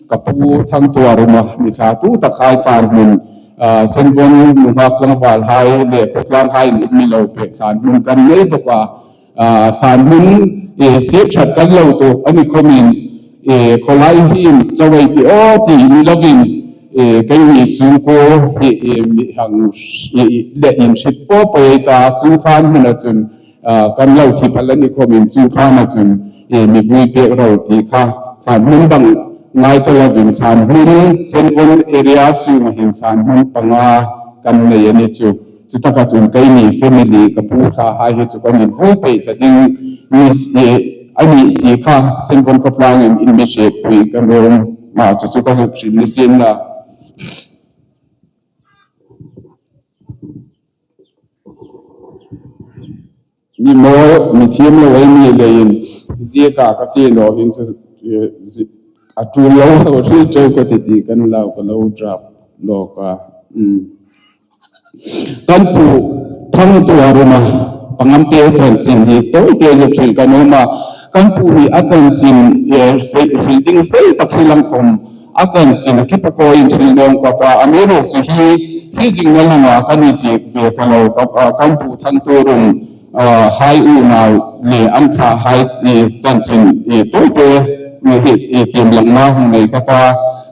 ka pu Thangtuaruma mi thla tu takhai thlan hmun, Senvon nunghak tlangvalhai le khawtlanghai in mi lo pek thlan hmun kan nei bawk a. Thlan hmun sieṭhat kan lo tuok a ni khomin, khawlai hin chau ei ti aw ti ni lovin, keini sungkuo hi mi hang le inhriet po po ei ta, chu thlan hmuna chun kan lo thi phal a ni khomin chu thlana chun mi vui pek ro ti kha thlan hmun dang ngai ta lovin thlan hmun Senvon area sunga hin thlan hmun panga kan nei a ni chu. Chutaka chun keini family ka pu thlahai hi chu kan invui pei ta ding ni a nih ti kha Senvon khawtlangin in mi hrietpui ka nuom a, chu chu ka zuk hril ni sien la. Ni maw, mi thiem lo ei ni leiin zieka ka sie naw hin chu, a tul lo lo hril ṭeu ka ti ti kan lau ka lo drop lawk a. Kan pu Thangtuaruma Pangamte chanchin hi tawite zuk hril ka nuom a. Kan pu hi a chanchin hril ding sei tak hril ang khom, a chanchin a kipakawiin hril nawng ka pa, amiruokchu hi, hi zingna lunga kan ziek ve ta lo, kan pu Thangtuaruma hai unau le an thlahai chanchin tawite hi tiem langna hung nei ka ta.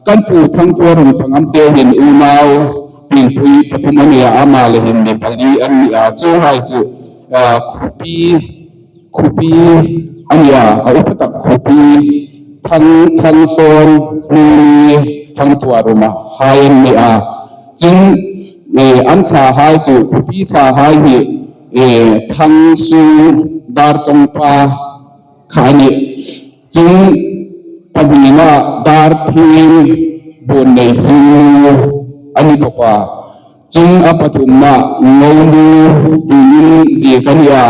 Kan pu Thangtuaruma Pangamte hin unau Pingpui pathum a ni a, ama le hin mi pali an ni a, chuhai chu Khupi, Khupi a ni a, a upa tak Khupi, Thang, Thangsawn, Nuni, Thangtuaruma hai an ni a. Chun an thlahai chu, Khupi thlahai hi Thangsung Darchongpa kha a nih. Chun pahnina Darphing Buonneisingnu a ni bawk a. Chun a pathumna Ngonu tiin ziek a ni a.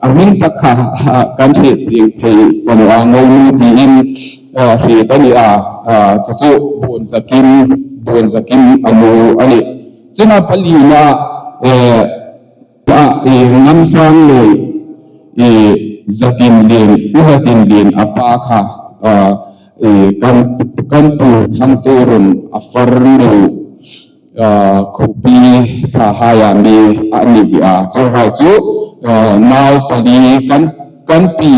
a hming tak kha, ah, kan hriet chieng thei ta naw a, Ngonu tiin, ah, hriet a ni a, ah, chu chu Buonzakim, Buonzakim a nu a nih. Chun a palina, eh, a, eh, Ngamsangloi, eh, Zatinlien, Zatinlien a pa kha, ah, eh, kan, kan pu Thangtuorun a farnu, ah, khuopi thlahaia mi a ni ve a. Chuonghai chu, ah, nau pali kan, kan pi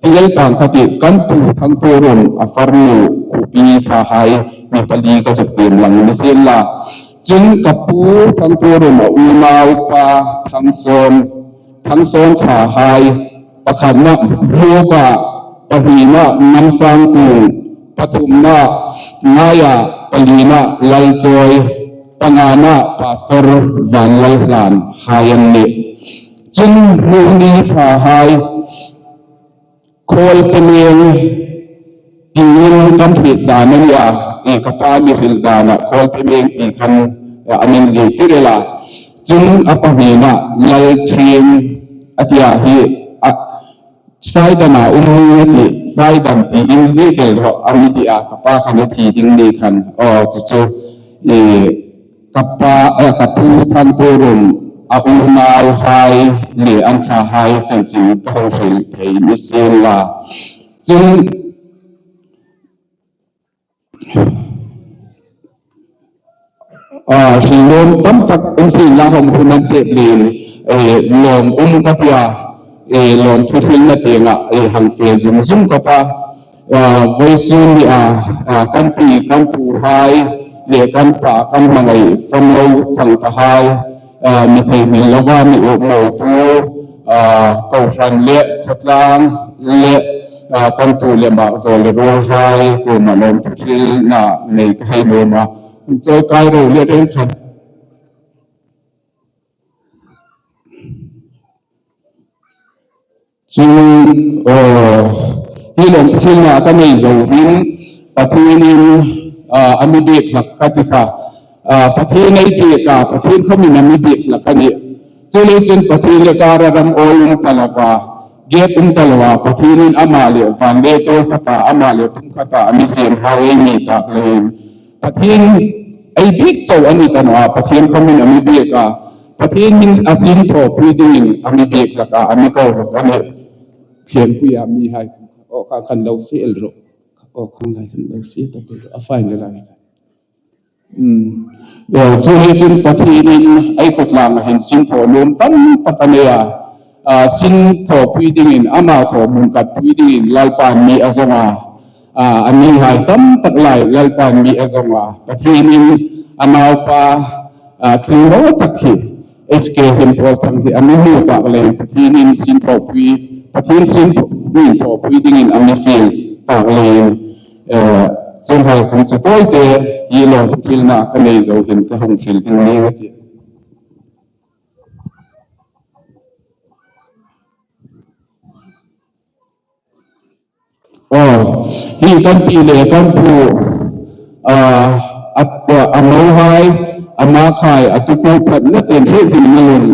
ti el tang kha ti, kan pu Thangtuorun a farnu khuopi thlahai mi pali ka zuk tiem lang ni sien la. Chun ka pu Thangtuorun a unaupa Thangsawn, Thangsawn thlahai, pakhatna Hmuoka, pahnina Ngamsangkung, pathumna Ngaia, palina Lalchawi, pangana Pastor Vanlalhlan hai an nih. Chun Hmuni thlahai, Khawltemeng tiin kan hriet dan a ni a, eh, ka pa mi hril dana Khawltemeng ti khan, eh, a min ziek tir el a. Chun a pahnina Lalthieng a ti a hi, a, Saidama um ni a ti, Saidam tiin ziek el rawh a mi ti a, ka pa khan a thi ding ni khan, aw, chu chu, eh, ka pa, eh, ka pu Thangtuorun a unauhai le an thlahai chanchin ka hung hril thei ni sien la. Chun, ah, hril lawm tam tak um sien la, hun an tep leiin, eh, lawm um ka ti a, eh, lawmthu hrilna tienga, eh, hang fe zung zung ka ta. Ah, vawisun ni a, ah, kan pi, kan puhai, le kan pa, kan hmangai, famlo chang ta hai, ah, mi thei hmel lova mi u mo tu, ah, kohran le khawtlang le, ah, kan tu le mak zo le ruolhai, kuoma lawmthu hrilna nei ka hei nuom a. Chawi kai ro le reng khan. Chun, aw, hi lawmthu hrilna ka nei zo hin, Pathienin, ah, a mi biek hlak ka ti kha. Ah, Pathien ei biek a, Pathien khawmin a mi biek hlak a nih. Chuleiin chun Pathien le kara ram awi um ta lova, gap um ta lova, Pathienin ama le van le tawlkhata, ama le pumkhata a mi siemhai ei ni tak leiin. Pathien ei biek chau a ni ta naw a, Pathien khawmin a mi biek a. Pathien hin a sin thawpui dingin a mi biek hlak a, a mi ko hlak a nih. Thiempuia mihai, aw, kha khan lo sie el rawh. Aw, khan lai khan lo sie ta pei rawh. A fine le lai. Hmm. Eh, chu hi chun Pathienin ei khawtlanga hin sin thaw nuom tam tak a nei a. Ah, sin thawpui dingin, ama thaw hmun katpui dingin Lalpan mi a zong a. Ah, a mihai tam tak lai Lalpan mi a zong a. Pathienin a naupa, ah, tling lo tak hi, H K Hrimpawl Thang hi a mi hmu tak leiin Pathienin sin thawpui, Pathien sin thawpui, thawpui dingin a mi fiel tak leiin, eh, chuonghai khawm chu tawite hi lawmthu hrilna ka nei zo hin ka hung hril ding ning a tih. Aw, hi kan pi le kan pu, ah, a, a mohai, a makhai, a tuku phatna chen hre zing na lung,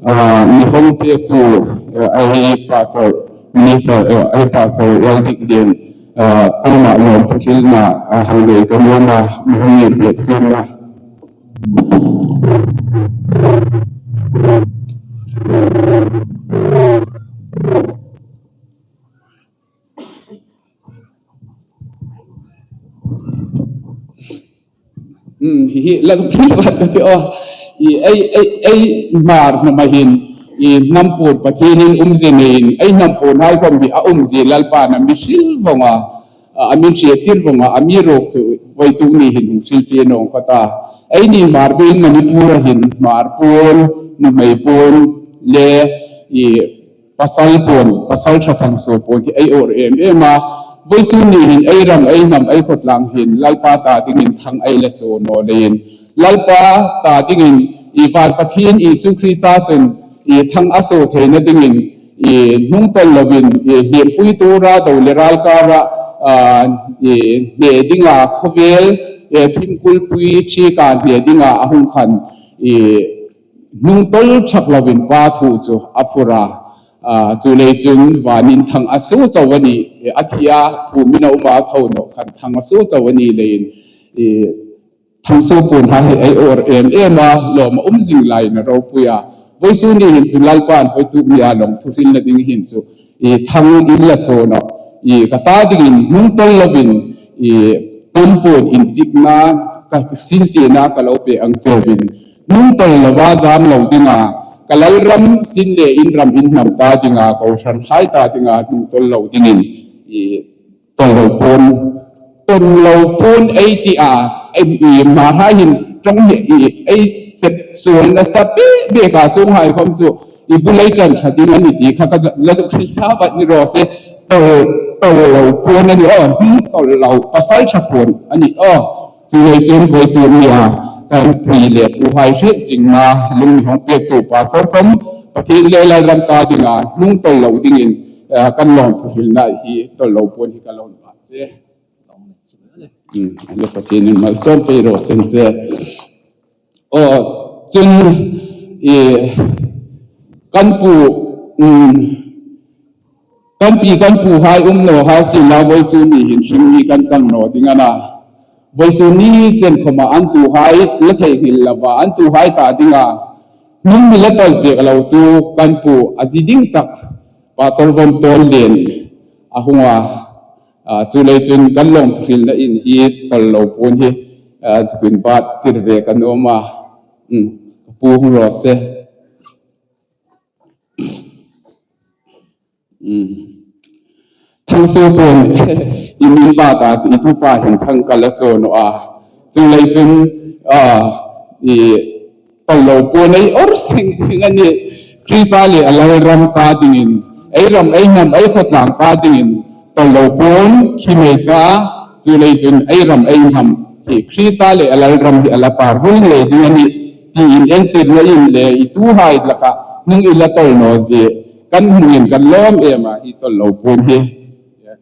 ah, mi hawng pektu, eh, ei Pastor, Minister, eh, ei Pastor L. Diklien, ah, kuoma lawmthu hrilna, ah, hang nei ka nuom a, mi hawng ngir pek sien la. Hmm, hi, hi, la zuk hri vat ka ti aw. I, ei, ei, ei Hmar hnama hin, i, hnam puon Pathienin umzie neiin, ei hnam puonhai khawm hi a umzie Lalpan a mi hril vong a, a, a mi hriettir vong a, a mi ruok chu vawituk ni hin hung hrilfie nawng ka ta. Eini Hmar biekin Manipur-a hin Hmar puon, nuhmei puon le, i, pasal puon, pasal ṭha thangsuo puon hi ei awr em em a. Vawisun ni hin ei ram, ei hnam, ei khawtlang hin Lalpa ta dingin thang ei la suo naw leiin, Lalpa ta dingin i van Pathien Isu Krista chun i thang a suo theina dingin i hnungtawl lovin i hliempui tura do le ralkara, ah, i hne dinga khawvel, i thingkulpui ṭhika hne dinga a hung khan i hnungtawl ṭhak lovin Pa thu chu a phur a. A, chuleiin chun vanin thang a suo chau a nih, e, a thi a, phûm in a um a, tho naw khan thang a suo chau a ni leiin, e, thang suo puon ha hi ei awr em em a, lawm a um zing lai na ropui a. Vawisun ni hin chu Lalpan vawituk nia lawm thu hrilna ding hin chu, e, thang in la suo naw, e, ka ta dingin hnung tawl lovin, e, pumpuon inchikna, ka sinsiena ka lo pe ang cheu a nih. Hnung tawl lova zam lo dinga, ka lalram sin le in ram in hnam ta dinga, kohranhai ta dinga, hnung tawl lo dingin, e, tawl lo puon. Tawl lo puon ei ti a, ei, e, Hmar hai hin ṭawng hi, e, ei sep suol nasa bek bek a, chuonghai khom chu, e, bu lei ṭan ṭha ding a nih ti kha ka la zuk hril sa vat ni raw se, tawl, tawl lo puon a nih aw, hmm, tawl lo, pasal ṭha puon a nih aw. Chuleiin chun vawituk nia, kan pi le puhai hriet zingna, lung mi hawng pektu pastor khom, Pathien le lalram ta dinga, hnung tawl lo dingin, e, kan lawm thu hrilna hi tawl lo puon hi ka lawm vat che. Hmm, le Pathienin malsawm pei raw seng che. Aw, chun, e, kan pu, um, kan pi kan puhai um naw hai sien la vawisun ni hin hring mi kan chang naw ding a na. Vawisun ni chen khoma an tuhai la theinghil lova, an tuhai ta dinga hnung mi la tawl pek lo tu kan pu a zi ding tak Pastor Vawmtawllien a hung a, a, chuleiin chun kan lawm thu hrilna in hi tawl lo puon hi, a, zuk inbat tir ve ka nuom a. Hmm, ka pu hung raw se. Hmm. Thang suo puon in inbat a, chu i tupa hin thang ka la suo naw a. Chuleiin chun, a, i tawl lo puon ei awr seng ding a nih. Krista le a lalram ta dingin, ei ram ei hnam ei khawtlang ta dingin, tawl lo puon khi mei ta, chuleiin chun ei ram ei hnam hi Krista le a lalram hi a la par vul ngei ding a nih, tiin entirna in le i tuhai laka hnung i la tawl naw zie kan hmungin kan lawm em a, hi tawl lo puon hi.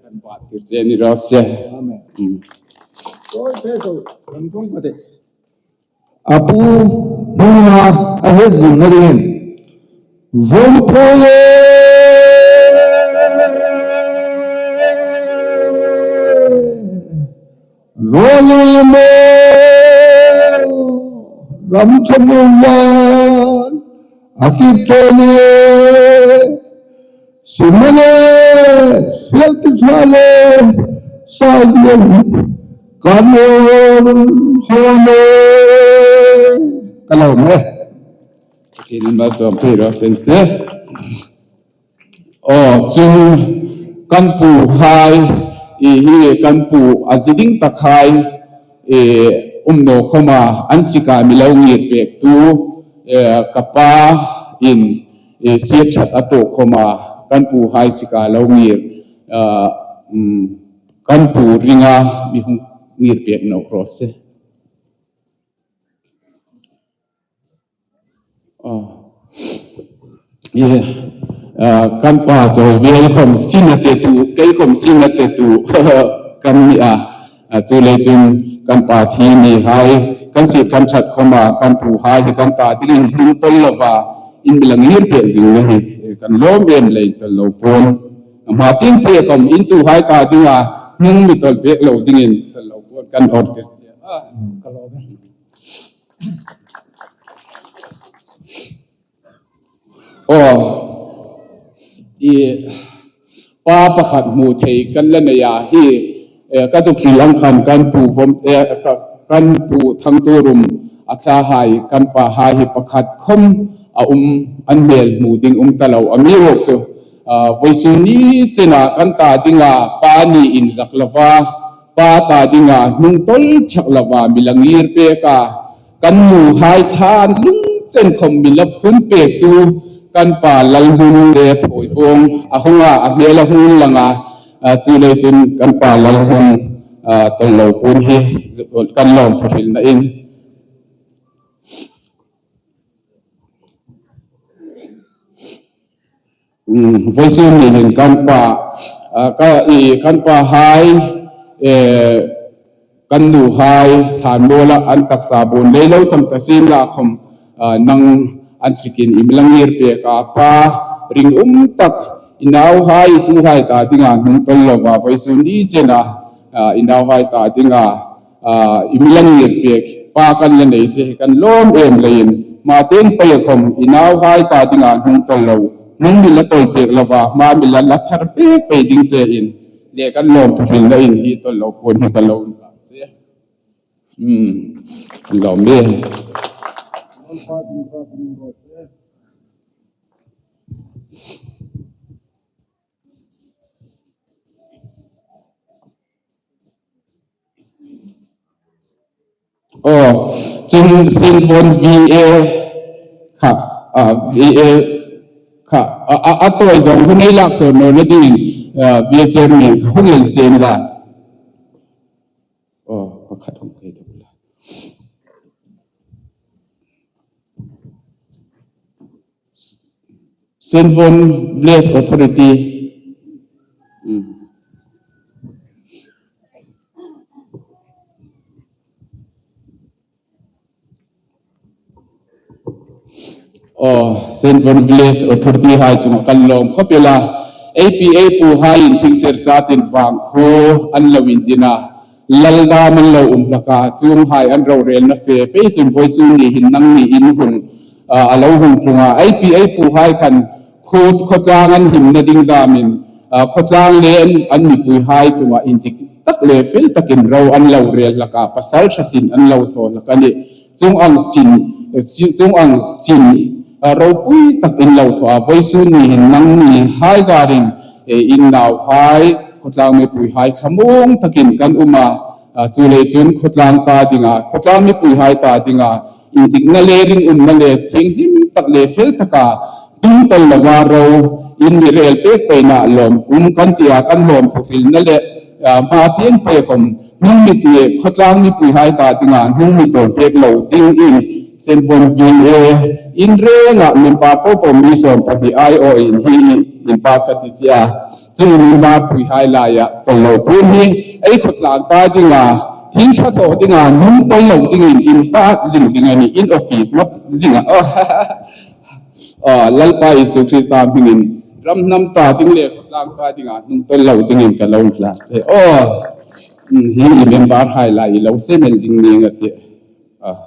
Kan bat tir che ni raw se. Amen. Hmm. A pu hmuna a hriet zingna dingin, Vawmthaw e, Vawmthaw e, ram thamuong a kip tawk e, Sumane, fiel ti thale, sa yen, kan hone, ka lo me. Kin ma som pei raw seng che. Aw, chun kan puhai, i hi kan pu a zi ding takhai, e, um naw khoma an sika mi lo ngir pek tu, e, ka pa in, e, siet ṭhat a tuok khoma kan puhai sika lo ngir, a, um, kan pu ringa mi hung ngir pek naw raw se. Aw. Ie, a, kan pa chau vel khom sina te tu, kei khom sina te tu kan ni a. A, chuleiin chun kan pa thi ni hai, kan siet kan ṭhat khoma kan puhai hi kan ta dingin hnung tawl lova in mi la ngir pek zingna hi, e, kan lawm em leiin tawl lo puon. Hma tieng te khom in tuhai ta dinga hnung mi tawl pek lo dingin tawl lo puon kan awr tir che. A, ka lawm. Aw, i pa pakhat hmu thei kan la nei a hi, e, ka zuk hril ang khan kan pu Vawm, e, ka, kan pu Thangtuorum a thlahai kan pahai hi pakhat khom a um, an hmel hmu ding um ta lo. Amiruokchu, a, vawisun ni chena kan ta dinga pa ni inzak lova, pa ta dinga hnung tawl ṭhak lova mi la ngir pek a, kan nuhai thlân lung chen khom mi la phun pek tu kan pa Lalhmun le Phawivuong a hung a, a hmel a hung lang a, a, chuleiin chun kan pa Lalhmun, a, tawl lo puon hi kan lawm thu hrilna in. Mm, vawisun ni hin kan pa, a, ka, i, kan pahai, e, kan nuhai, thlân muola an taksa buon lei lo chang ta sien la khom, a, nang an sikin i mi la ngir pek a pa, ringum tak i nauhai, i tuhai ta dinga hnung tawl lova, vawisun ni chena, ah, i nauhai ta dinga, ah, i mi la ngir pek pa kan la nei che kan lawm em leiin, hma tieng pei khom i nauhai ta dinga hnung tawl lo, hnung mi la tawl pek lova, hma mi la la thar pek pei ding chein le kan lawm thu hril leiin hi tawl lo puon hi ka lo um che. Hmm. Lawm le. Aw, chun Saint Von V A kha, ah, V A kha, a, a, a tawi zawng hun ei lak sawn nawna dingin, ah, V A chairman kha hung en sien la. Aw, pakhat hung kei tuk la. Saint Von Village Authority. Hmm. Aw, Saint Von Village Authority hai chunga kan lawm khawp el a. A P A pu haiin thingser satin vang khu an lo indin a. Lal dam an lo um hlak a, chuonghai an rorelna fe pei chun vawisun ni hin nangni in hun, ah, a lo hung tlung a. A P A pu hai khan khu, khawtlang an himna ding damin, ah, khawtlang le an, an mipuihai chunga indik tak le fel takin ro an lo rel hlak a, pasalṭha sin an lo thaw hlak a nih. Chuong ang sin, eh, si-, chuong ang sin, ah, ropui tak in lo thaw a, vawisun ni hin nangni hai zarin, eh, in nauhai, khawtlang mipuihai thlamuong takin kan um a, ah, chuleiin chun khawtlang ta dinga, khawtlang mipuihai ta dinga, indikna le ringumna le thienghlim tak le fel taka, hnung tawl lova ro, in mi rel pek peina lawm um kan tia kan lawm thu hrilna le, ah, hma tieng pei khom, hnung mi, eh, khawtlang mipuihai ta dinga, hnung mi tawl pek lo dingin, Saint Von V A in renga member popo mi sawm pahni aiawin hi in pa ka ti che a. Chu member puihai laia tawl lo puon hi, ei khawtlang ta dinga, thil ṭha thaw dinga, hnung tawl lo dingin in pa zing ding a nih, in office ma zing a. Aw, Lalpa Isu Krista hmingin ram hnam ta ding le khawtlang ta dinga, hnung tawl lo dingin ka lo intlak che. Aw, mm, hi i member hai lai i lo sem el ding ning a tih. Ah.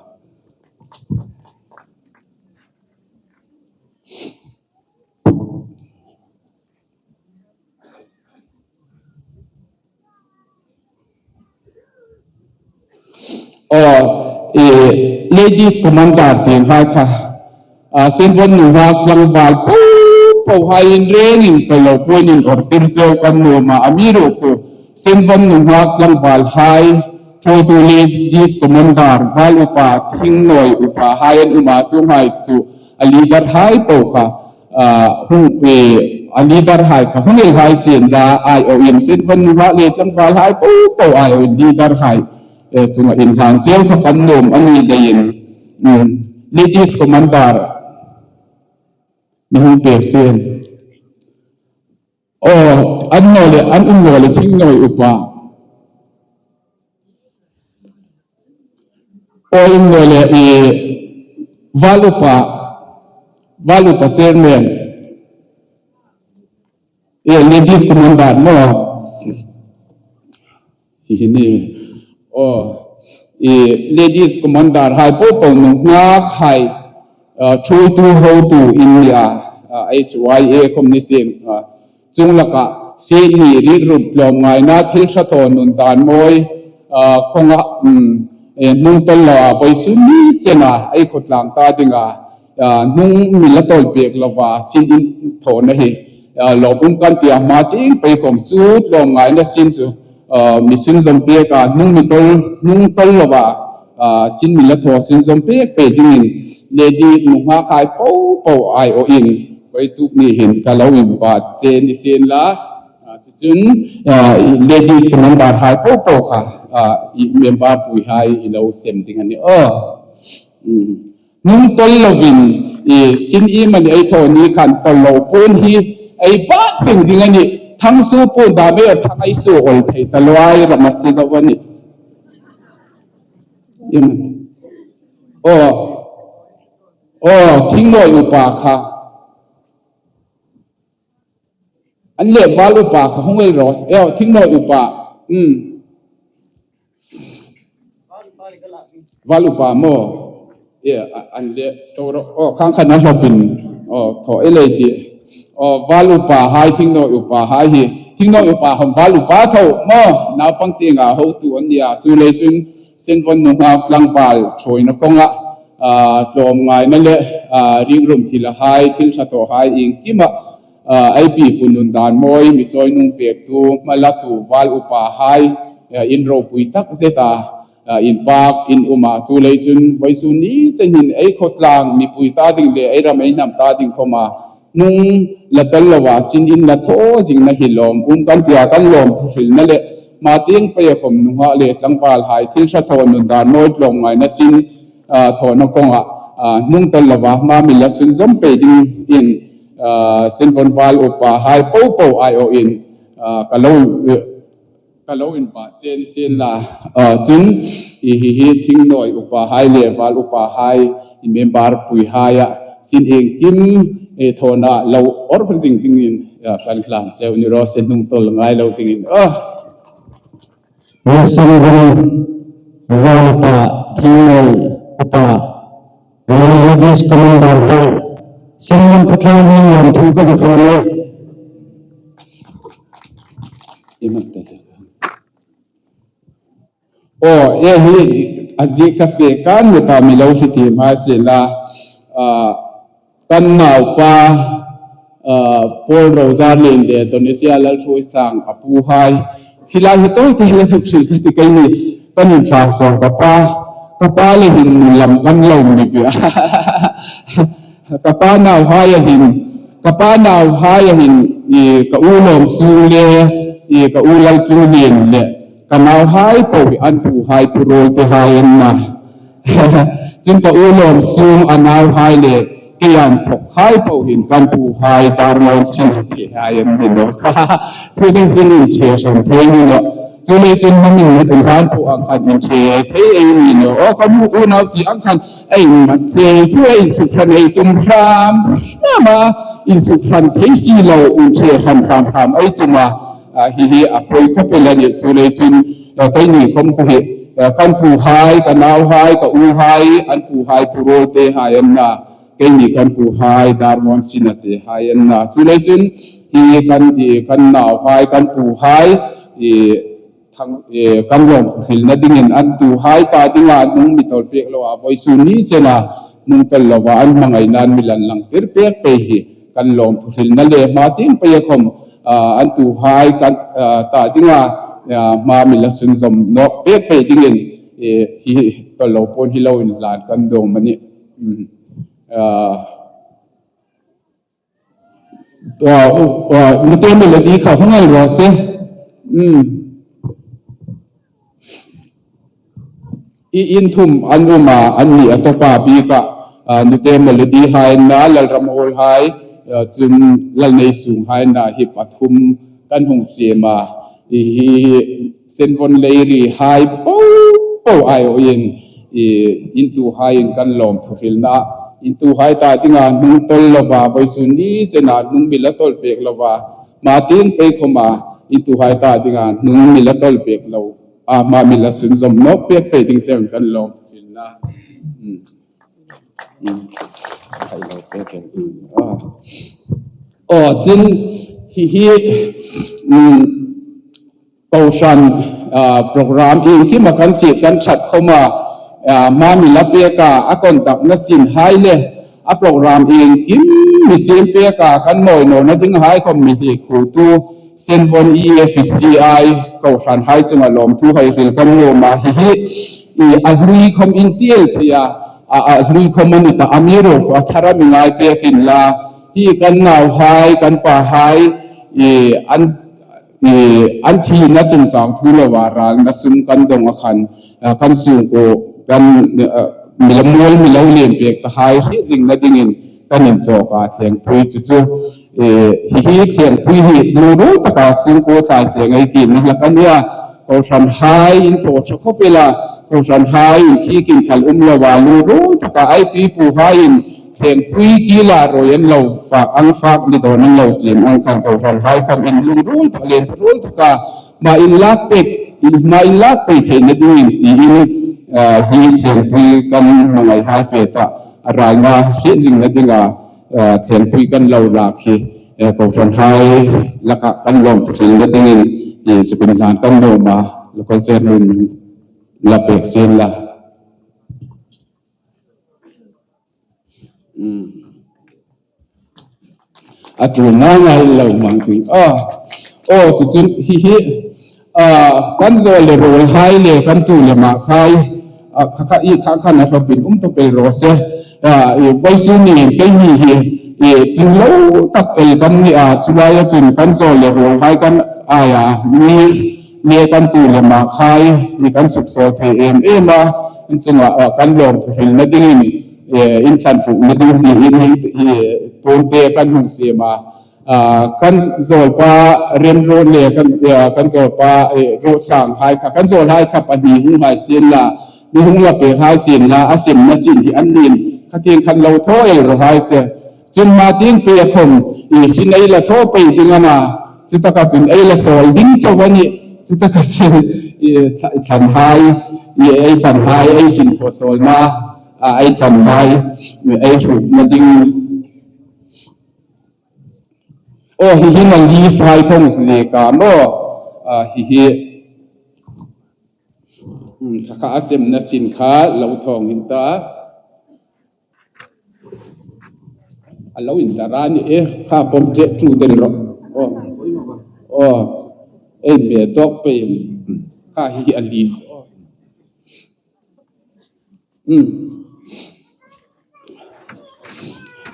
Aw, eh, ladies commander tienghai kha, ah, Saint Von nunghak tlangval popo hai in rengin tawl lo puon in order cheu kan nuom a, amiruokchu Saint Von nunghak tlangvalhai, ṭhuoitu ladies commander, val upa, thingnawi upa hai an um a, chuonghai chu a leader hai po kha, ah, hung, eh, a leader hai kha hung el hai sien la, aiawin Saint Von nunghak le tlangvalhai popo aiawin leader hai, eh, chunga inhlan cheu kha kan nuom a ni leiin, mm, ladies commander mi hung pek sien. Aw, an naw le, an um naw le thingnawi upa. Aw, um naw le, i, val upa, val upa chairman. I, ladies commander maw. Hi hi ni. Aw, i, ladies commander hai popo nunghak hai, ah, ṭhuoitu hotu in ni a, ah, H Y A khom ni sien, ah, chuong laka sien ni rik rup tlawmngaina thil ṭha thaw nun dan mawi, ah, khawnga, um, eh, hnung tawl lo a vawisun ni chena ei khawtlang ta dinga, ah, hnung mi la tawl pek lova sin in thawna hi, ah, lawm um kan tia hma tieng pei khom chu tlawmngaina sin chu, ah, mi sunzawm pek a, hnung mi tawl, hnung tawl lova, ah, sin mi la thaw sunzawm pek pei dingin lady nunghak hai popo aiawin, koi tuk ni hin ka lo inpa che ni sien la, ah, chu chun, ah, ladies commander hai popo kha, ah, i member puihai i lo sem ding a nih. Aw. Mm. Hnung tawl lovin, i, sin iemani ei thaw ni khan tawl lo puon hi ei bat seng ding a nih. Thangsuo puon dam ei a, thang ei suo awl thei ta lo ai ram a si zo a nih. Im. Aw. Aw, thingnawi upa kha. An le val upa kha hung el ro se, eh, thingnawi upa. Hmm. Val upa maw? Eh, a-, an le to ro. Oh, khang khan a hlopin. Oh, thaw ei lei ti. Oh, val upa hai, thingnawi upa hai hi. Thingnawi upa khom val upa tho maw? Naupang tienga hotu an nia. Chuleiin chun Senvon nunghak tlangval ṭhuoina kawnga, ah, tlawmngaina le, ah, ringrum thilhai, thil ṭha thaw hai iengkima, ah, ei pi pu nun dan mawi, mi chawi nung pektu, hmalatu, val upa hai, ah, in ropui tak zeta, ah, inpak in um a. Chuleiin chun vawisun ni chenin ei khawtlang mipui ta ding le ei ram ei hnam ta ding khoma hnung la tawl lova sin in la thaw zingna hi lawm um kan tia kan lawmthu hrilna le hma tieng peia khom nunghak le tlangval hai thil ṭha thaw nun dan mawi tlawmngaina sin, ah, thawna kawnga, ah, hnung tawl lova hma mi la sunzawm pei dingin, ah, Senvon val upa hai popo aiawin, ah, ka lo, ka lo inbak chen sien la, ah, chun hi hi hi thingnawi upa hai le val upa hai, i member pui hai a sin iengkim, eh, thawna lo awr zing dingin, ah, kan hlan cheu ni raw se, hnung tawl ngai lo dingin. Ah. Wilson Ram, Ram pa, thingnawi upa, Ram Ladies Commander Ram, Senvon khawtlang hi lawmthu ka ti fo ni. Aw, eh, hi, a ziek ka fe kan mi ta mi lo hriet hma sien la, ah, kan naupa, ah, Paul Rozar Lien le Donesia Lalthuoisang a pu hai. Hi lai hi tawi te la zuk hril ka ti kei ni. Kan inthla saw ka pa, ka pa le hin nun lam kan lo ni ve. Ka pa nauhai a hin, ka pa nauhai a hin, i ka u Lawmsung le, i ka u Laltluolien le, ka nauhai po hi an pu hai Pu Ruolte hai an na. Chun ka u Lawmsung a nauhai le, kei an thawk hai po hin kan pu hai Darngawn Sinate hai an ni nawh. Chu ding zin in che hran thei ni nawh. Chuleiin chun hmangin na tum hran po ang khan in che thei ei ni nawh. Aw, ka nu unau ti ang khan ei mat thei, chu ei suk hran ei tum hram, hram a, in suk hran thei si lo, in che hran hram hram ei tum a, a, hi hi a poi khawp el a nih. Chuleiin chun, a, keini khom ka hi, a, kan pu hai, ka nauhai, ka u hai, an pu hai Pu Ruolte hai an na, keini kan pu hai Darngawn Sinate hai an na. Chuleiin chun hi kan, i, kan nauhai, kan pu hai, i, thang, eh, kan lawmthu hrilna dingin an tuhai ta dinga hnung mi tawl pek lova vawisun ni chena hnung tawl lova an hmangaina an mi lan lang tir pek pei hi kan lawmthu hrilna le hma tieng peia khom, ah, an tuhai kan, ah, ta dinga, ah, hma mi la sunzawm nawk pek pei dingin, eh, hi tawl lo pawn hi lo inhlan kan dawng a nih. Mm. Ah, Aw, aw, nute Melody kha hung el raw se. Hmm. I in thum an um a, an ni a tawpa bika, ah, nute Melody hai na, Lalramhol hai, ah, chun Lalneisung hai na hi pathum kan hung siem a. I hi Senvon Leiri hai po po aiawin, i, in tuhaiin kan lawmthu hrilna, in tuhai ta dinga hnung tawl lova vawisun ni chena hnung mi la tawl pek lova, hma tieng pei khoma in tuhai ta dinga hnung mi la tawl pek lo, a, hma mi la sunzawm nawk pek pei ding chena kan lawmthu hrilna. Hmm. Hmm. Khai lo pek. Hmm. Ah. Aw, chun hi hi, hmm, kohran, ah, program iengkima kan sie kan ṭhat khoma, ah, hma mi la peka a conduct-na sin hai le a program iengkim mi siem peka kan mawi nawna ding hai khom mi hliekhutu Senvon E F C I kohran hai chunga lawmthu hai hril kan nuom a, hi hi, i, a hlui khom in ti el thei a, a, a hlui khom a ni ta, amiruokchu a thar a mi ngai pek inla, hi kan nauhai, kan pahai, i, an i, an thina chungchang thu lova ralna sum kan dawng a khan, ah, kan sungkuo kan, ah, mi la mual mi lo lien pek ta hai hriet zingna dingin kan inchawk a, thlengpui chu chu, eh, hi hi thlengpui hi lungruol taka sungkuo thlai thleng ei tina hlak a nia. Kohran hai in thaw ṭha khawp el a, kohran hai in khi kin khal um lova lungruol taka ei pi pu hai in thlengpui kila ruoi an lo fak ang, fak ni dawn an lo siem ang khan kohranhai khan inlungruol tak, lien ruol taka hma inlak pek, hma inlak pek theina dingin tiin, ah, hi thlengpui kan hmangaihai fe ta, a ralna hriet zingna dinga, ah, thlengpui kan lo lak hi, eh, kohranhai laka kan lawmthu hrilna dingin, eh, chu kan hlan kan nuom a, local chairman la pek sien la. Mm. A tul ngai ngai lo mang ting. Ah. Oh, chu chun hi hi. Ah, kan zawl le rawlhai le kan tu le makhai. Ah, kha kha i kha kha na hlawpin um tawp el raw se. Ah, i vawisun ni keini hi. I tin lo tak el kan ni a, chu laia chun kan zawl le rawlhai kan aia. Mi le kan tu le makhai. I kan suksawl thei em em a. Chunga, ah, kan lawmthu hrilna dingin. Eh, in thlan hrukna ding tiin hi, hi, puonte kan hung siem a. Ah, kan zawlpa Remruot le kan, eh, kan zawlpa, eh, Ruotsanghai kha, kan zawlhai kha pahni hung hai sien la, mi hung la pek hai sien la, a simna sin hi an nin, kha tieng khan lo thaw el rawh hai se. Chun hma tieng pei a khom, i sin ei la thaw pei ding a na, chu taka chun ei la sawl ding chau a nih, chu taka chun, i thla-, thlanhai, i ei thlanhai, ei sin thaw sawlna, a, ei thlanhai, ei hrukna ding. Aw, hi hi na list hai khom si ka maw. A, hi hi. Hmm, kha kha a simna sin kha lo thawng in ta. A lo in ta ra ni e, kha pawm che tu den ro. Aw. Aw. Ei me tok pe. Kha hi hi a list. Aw. Hmm.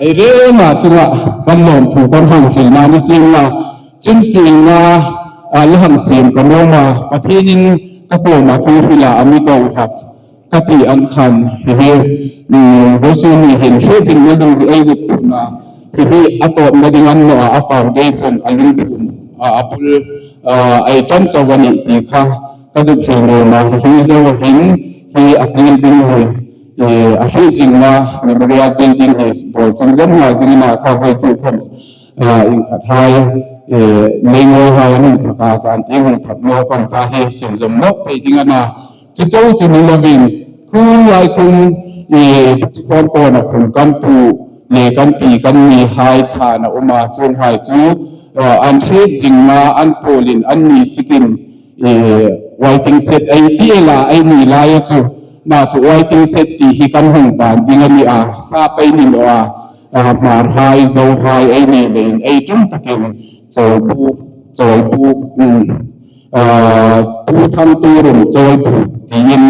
Ei rengin chunga kan lawmthu kan hang hrilna ni sien la, chun fielna, a, la hang siem ka nuom a, Pathienin ka kuoma thu hrila a mi kohran ka ti ang khan, hi hi, hmm, vawisun ni hin hre zing na ding hi ei zuk phun a, hi hi a tawpna ding a ni naw a, a foundation a lungphum, a, a bul, a, ei ṭan chau a nih ti kha, ka zuk hril nuom a, hi hi zo hin, hi a building hi, eh, a hre zingna Memorial Building hi bawl sunzawm ngai dingin a kha hoi tu khom, eh, inkhat hai, eh, lengoi hai an hung thak a, zan tieng hung thak naw kan ta hi sunzawm nawk pei ding a na. Chu chau chu ni lovin, khum lai khum, eh, chu khom kawna khum kan pu le kan pi kan mi hai thlana um a, chuonghai chu, eh, an hriet zingna an pawlin an mi sikin, eh, waiting shed ei ti el a, ei ni laia chu, na chu waiting shed ti hi kan hung ban ding a ni a, sap ei ni naw a, a, Hmarhai, Zohai ei ni leiin ei ṭum takin Chawlbuk, Chawlbuk, um, a, Pu Thangturum Chawlbuk tiin,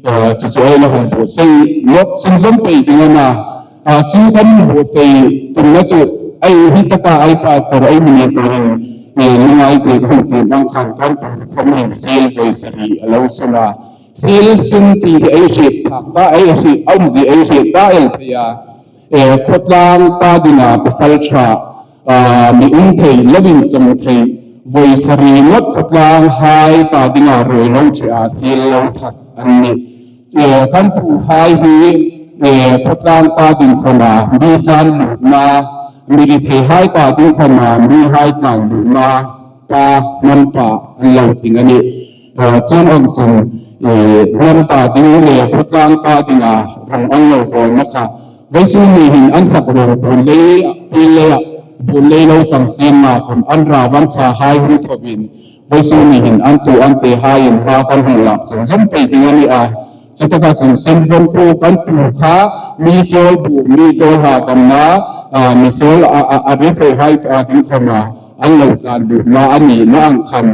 a, chu chu ei la hung buotsai nawk sunzawm pei ding a na. A, chu kan buotsai tumna chu ei hi taka ei pastor ei minister in, eh, lungngai zek hung ti mang khan kan pu khom hin sel voi sari a lo sun a. Sel sun ti hi ei hriet phak ta, ei hriet, a umzie ei hriet ta el thei a. Eh, khawtlang ta dinga pasalṭha, a, mi um thei, lo inchang thei, voi sari ngawt khawtlanghai ta dinga ruoi lo ṭhe a, sel lo that an nih. Eh, kan puhai hi, eh, khawtlang ta ding khoma, mi tlan lutna, mi ri theihai ta ding khoma, mihai tlan lutna, ta hnam pa an lo tling a nih. Eh, chuong ang chun, eh, hnam ta ding le khawtlang ta dinga rong an lo bawlna kha. Vawisun ni hin an sak rong bul lei, pil leia, bul lei lo chang sien ma khom an ra van thlahai hung thawin. Vawisun ni hin an tu an tehaiin hma kan hung lak sunzawm pei ding a ni a. Chutaka chun Senvon khuo kan pu kha mi chawl bu, mi chawl hadamna, a, mi sawl a, a, a ri theihai ta ding khoma an lo tlan lutna a ni na ang khan,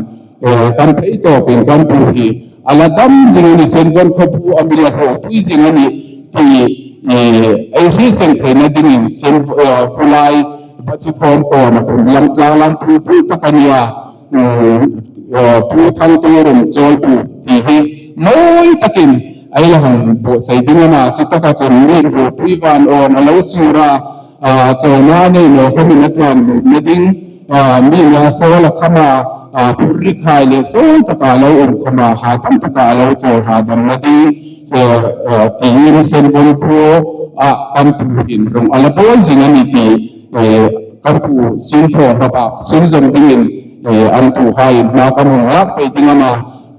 eh, kan phei tawpin kan pu hi a la dam zing a ni, Senvon khuo bu a mi la hrawpui zing a ni ti, eh, ei hriet seng theina dingin Sen, eh, khulai Pachikhawm kawna kum lam tlang lam pu pu tak a ni a. Mm, eh, Pu Thangturum Chawlbuk ti hi mawi takin ei la hung buotsai ding a na, chutaka chun mi ruopui van awn a lo sur a, a, chawlna nei naw khomin a tlan lutna ding, a, mi la sawl a khama, a, phurrik hai le sawl taka lo um khama, ha tam taka lo chawl hadamna ding, che, a, tiin Senvon khuo, a kan pu hin rong a la bawl zing a ni ti, eh, kan pu sin thaw hma bak sunzawm dingin, eh, an tuhai hma kan hung lak pei ding a na.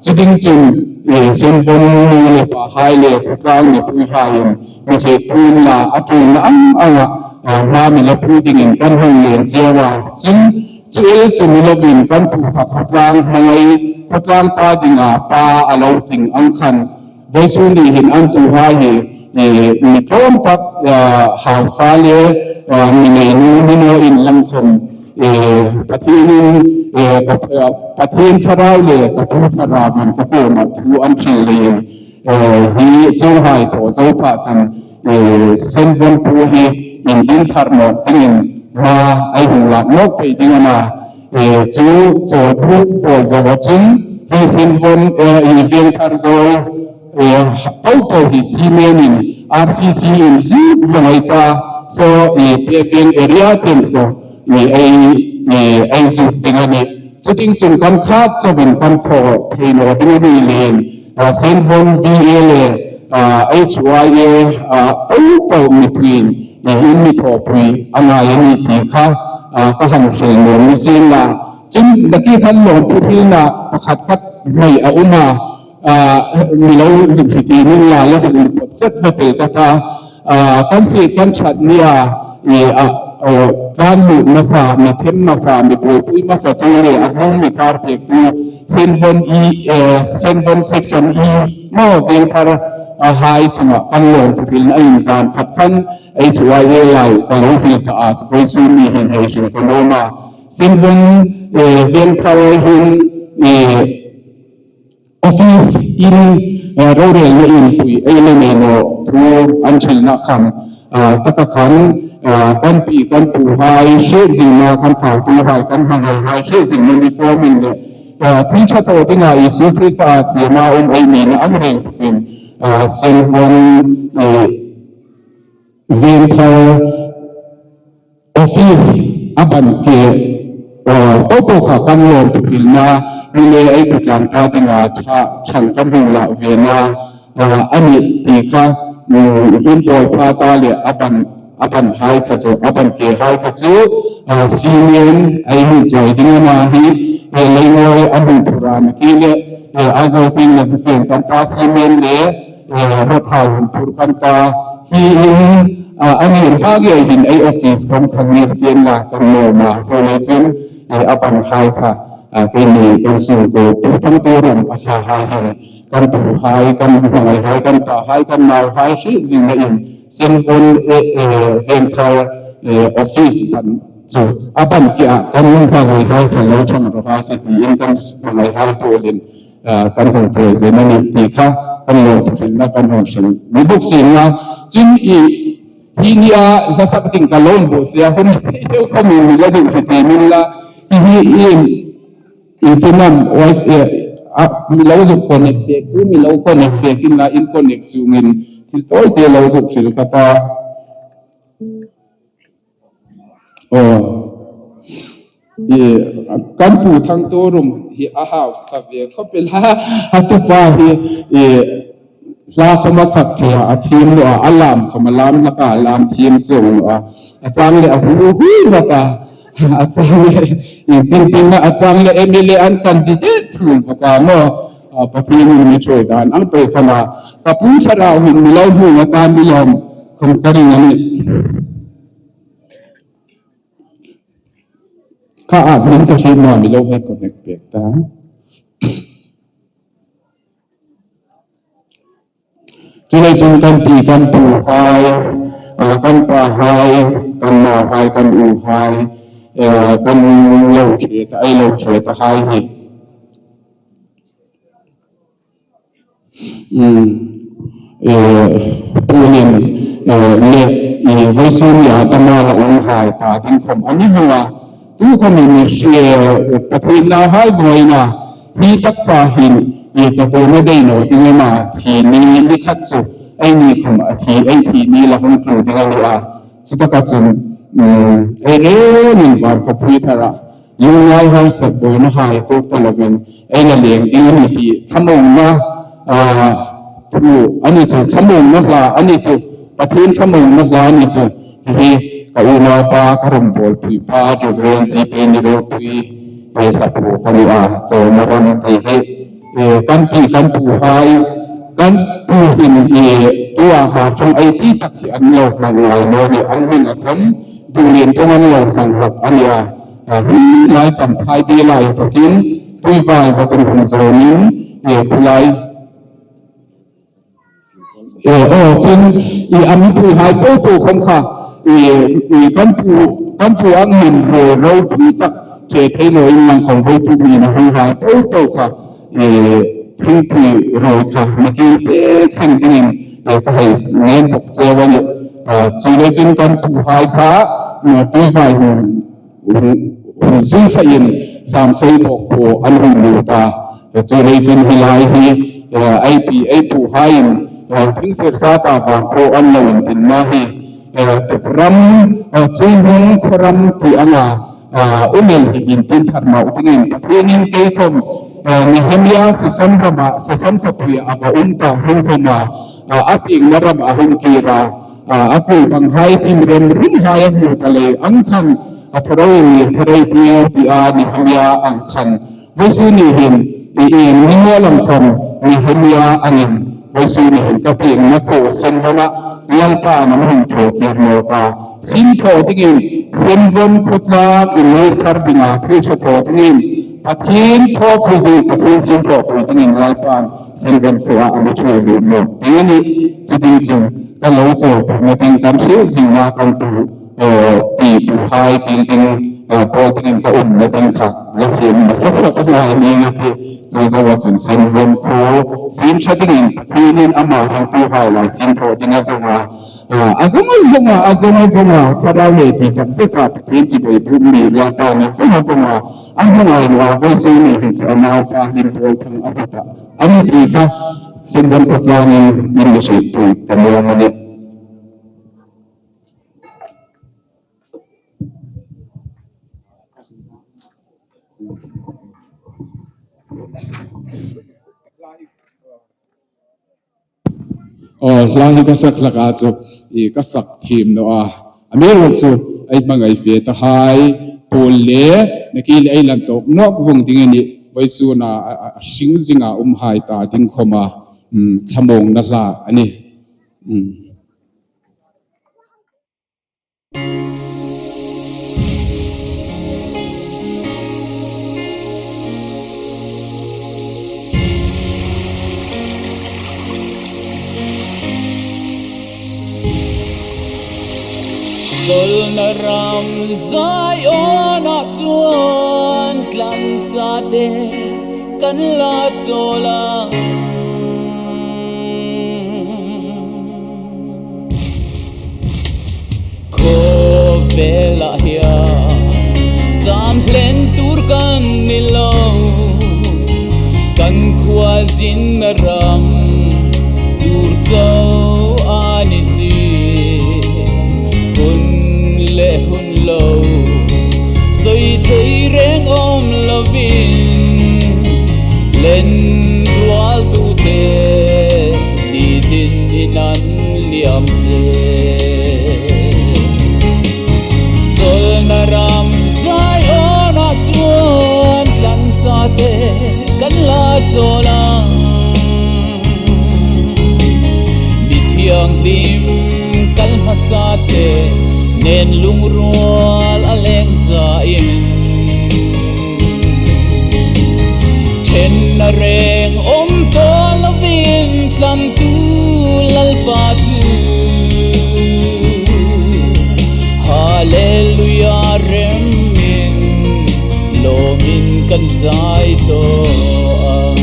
Chu ding chun, eh, Senvon nu le pahai le khawtlang mipuihaiin mi hrietpuina a ṭulna ang anga, eh, hma mi la pui dingin kan hung len chiau a. Chun chu el chu ni lovin kan pu kha khawtlang hmangai, khawtlang pa dinga pa a lo tling ang khan, vawisun ni hin an tuhai hi, eh, mi tlawm tak, eh, hausa le, eh, mi nei nu ni naw inlang khawm, eh, Pathienin, eh, ka, eh, Pathien thlarau le ka pu thlarauin ka kuoma thu an hril leiin, eh, hi chuonghai thaw zo pha chun, eh, Senvon pu hi indin thar nawk dingin hma ei hung lak nawk pei ding a na. Eh, chu chaw bu pawl zo a chun hi Senvon, eh, hi Vengthar zo, eh, po po hi cement in R C C in zuk vawng ei ta, so, eh, paving area chen so, eh, ei, eh, ei zuk ding a nih. Chu ding chun kan khat chauhin kan thaw thei naw ding a ni leiin, ah, Senvon V A le, ah, H Y A, ah, po po mipuiin, eh, in mi thawpui a ngai a ni ti kha, ah, ka hang hril nuom ni sien la. Chun nakie khan lawmthu hrilna pakhat khat hmai a um a, ah, mi lo zuk hriet ning la, la zuk inpawt chet va tel ka ta. Ah, kan sie kan ṭhat nia, i, ah, oh, kan lut hmasa, mi them hmasa, mi buoipui hmasa tu le a hnung mi kar pek tu, Senvon i, eh, Senvon section i, maw Vengthar, ah, hai chunga kan lawmthu hrilna a inzan khat khan H Y A lai ka lo hril ta a, chu vawisun ni hin hei hril ka nuom a. Senvon, eh, Vengthar hin, eh, office in, eh, rorelna inpui ei la nei naw thu an hrilna khan, ah, taka khan, ah, kan pi kan puhai hriet zingna, kan thangpuihai, kan hmangaihai hriet zingna ni form in le, ah, thil ṭha thaw dinga Isu Krista a siema um ei nina ang reng tukin, ah, Senvon, eh, Vengthar office a ban ke, eh, po po kha kan lawmthu hrilna, mi le ei khawtlang ta dinga ṭha, ṭhang kan hung la ve na, eh, a ni ti kha, mm, inpawlpha ta le a ban, a ban hai kha chu, a ban ke hai kha chu, eh, cement ei hung chawi ding a na hi, eh, leingawi a hung phur a ni ki le, eh, a zo ting na zu fen kan ta cement le, eh, rod hai hung phur kan ta, hi in, ah, a ngir bak ngei hin ei office khom kha ngir sien la kan nuom a. Chu ni chun, eh, a ban hai kha, ah, keini kan sungkuo Pu Thangtuorum a hla hai hin kan puhai, kan hmangaihai, kan pahai, kan nauhai hriet zingna in Senvon, eh, eh, Vengthar, eh, office ban chu a ban ke a kan hmangaihai kha lo ṭhang ro ha se tiin kan hmangaihai pawlin, ah, kan hung present a ni ti kha kan lawmthu hrilna kan hung hril ni bawk si a. Chun i, hi nia hla sak ding ka lo inbuotsai a, hun sei deu khawmin mi la zuk hriet ning la, hi hi in, in ti nam, wife, eh, a, mi lo zuk connect pek, tu mi lo connect pek in la, in connect sungin thil tawi te lo zuk hril ka ta. Aw. I, kan Pu Thangtuorum hi a hausa ve khawp el a, a tupa hi, i, hla khom a sak thei a, a thiem naw a, a lam khom a lam hlak a, a lam thiem chuong naw a. A chang le a hu hui vat a, a chang le, i, tin tin a chang le M L A an candidate thul bawk a maw. A, Pathienin mi ṭhuoi dan ang pei khan a, ka pu thlarau hin mi lo hmu a ta, mi lawm khom ka ring a nih. Kha a hming ka hriet naw a, mi lo hei connect pek ta. Chuleiin chun kan pi kan puhai, ah, kan pahai, kan nauhai, kan uhai, eh, kan lo ṭhe ta, ei lo ṭhe ta hai hi. Um, eh, Pu Lim, eh, le, eh, vawisun nia kan la um hai ta ding khom a ni vong a. Tu khom mi, eh, Pathien nauhai vawina hi taksa hin, eh, chatuona dei naw ding ema thi ni, ni khat chu ei ni khom a thi, ei thi ni la hung tlu ding a ni a. Chutaka chun, um, ei rengin var khawpui thara lungngai harsat bawina hai tuok ta lovin ei la leng ding a ni ti thlamuongna, ah, thu a ni chu, thlamuongna hla a ni chu, Pathien thlamuongna hla ni chu hi ka unaupa, ka rawngbawlpui pa, Reverend G P Ni Ropui, e, hla phu ka ni a, Chawlna ram ti hi, e, kan pi kan puhai, kan pu hin, e, tua ha ṭawng ei ti tak hi an lo hmang ngai naw ni, an hming a khawm, duh lien ṭawng an lo hmang hlak a ni a. A, hun lai cham phai bi lai takin, Tuivai va kan hung zawnin, e, khulai E, aw, chun, i, a mipuihai po po khawm kha, i, i, kan pu, kan pu ang hin ro, ropui tak che thei naw inlang khawm voituk ni a hung hai po po kha, i, thingpui ro kha, mi ki pek sang dingin, e, ka hei ngen bawk cheu a nih. A, chu le chun kan puhai kha, a, Tuivai hung hung, hung zui ṭhain Zamsei bawk po an hung lut a. Chu lei chun hi lai hi, eh, ei pi, ei puhaiin, eh, thingser zata vang po an lo intinna hi, eh, tup ram, eh, chungnung khaw ram ti anga, eh, um el hi intin thar mau dingin Pathienin kei khawm, eh, Nehemia Susan rama, Susan khawpuia a va um ta hung khawma, eh, a piengna rama hung kira, a, a pu banghai chim rem rim hai a hmu ta lei ang khan, a tharo in ni tharo tiu ti a Nehemia ang khan. Vawisun ni hin, i, i, ni ngaw lang khawm Nehemia angin, vawisun ni hin ka piengna khaw Senvona Lalpan a hung thaw kir nawk a. Sinthaw dingin, Senvon khawtlang in ngir thar dinga thil ṭha thaw dingin, Pathien thawpui hi, Pathien sinthawpui dingin Lalpan Senvon khuoa a mi ṭhuoi lut nawk ding a nih. Chu ding chun, ka lo chawlpui na ding kan hriet zingna kan pu, eh, pi puhai ding ding, eh, pawl dingin ka umna ding kha la siem hmasa phawt a ngai ning a tih. Chu zoa chun Senvon khuo siem ṭha dingin Pathienin ama ringtuhai lai sinthaw ding a zawng a, a, a zawng a zawng a, a zawng a zawng a, thlarau le ti tak zeta Pathien chibai buk mi Lalpan a zawng a zawng a, a hmangai naw a, vawisun ni hin chu a naupa Hlimpawl Thang a hmu ta a nih ti kha Senvon khawtlangin min mi hrietpui ta nuom a nih. Aw, hla hi ka sak hlak a chu, i, ka sak thiem naw a. Amiruokchu, ei hmangai fe ta hai, pawl le, nakie le ei lan tawk nawk vawng ding a nih, vawisuna, a, a, a hring zinga um hai ta ding khawma, um, thlamuongna hla a nih. Um. Chawlna ram Ziona chuan tlan sa te kan la chawl ang. Khawvelah hian cham hlen tur kan ni lo, kan khualzinna ram tur chau a ni si. Hun leh hun lo, sawi thei reng awm lovin, len rual tute nitin in an liam se. Chawlna ram Ziona chuan tlan sa te kan la chawl ang. Mi thianghlim kal hmasa te nen lungrual a leng zain, ṭhenna reng awm tawh lovin tlantu Lalpa chu Hallelujah remin lawmin kan zai tawh ang.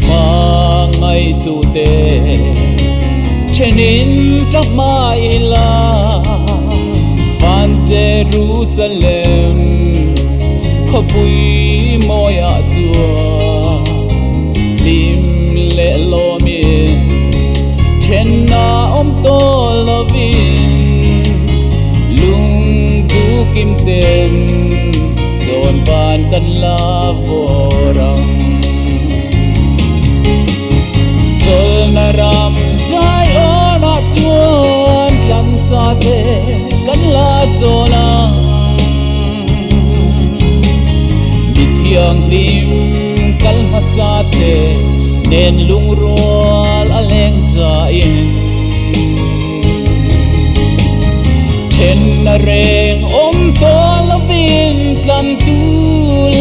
Hmangaitute ṭhenin ṭap mai ila, van Jerusalem khawpui mawiah chuan hlim leh lawmin ṭhenna awm tawh lovin, lungdukim ten chawn ban kan la vawr ang. Ram Zion-a chuan tlan sate kan la chawl ang. Mi thianghlim kal hmasate nen lungrual a leng zain, ṭhenna reng awm tawh lovin tlantu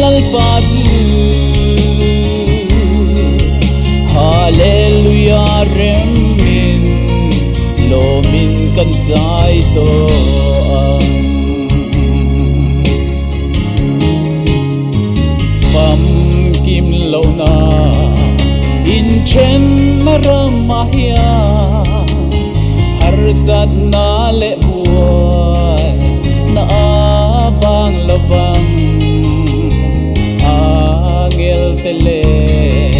Lalpa chu Hallelujah remin lawmin kan zai tawh ang. Famkim lohna inṭhenna ramah hian harsatna leh buaina a bang lovang. Angel te leh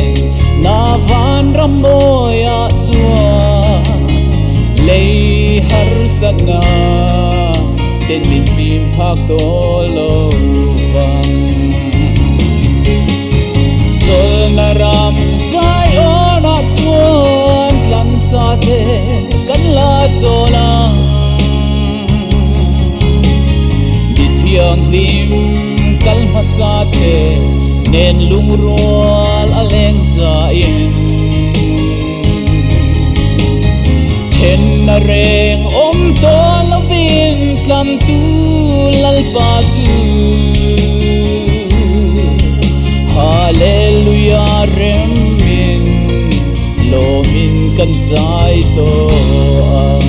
na vanram mawiah chuan lei harsatna ten min chim phak tawh lovang. Chawlhna ram Zion-a chuan tlan sate kan la chawl ang. Mi thianghlim kal hmasate nen lungrual a leng zain, ṭhenna reng awm tawh lovin tlantu Lalpa chu Hallelujah remin lawmin kan zai tawh ang.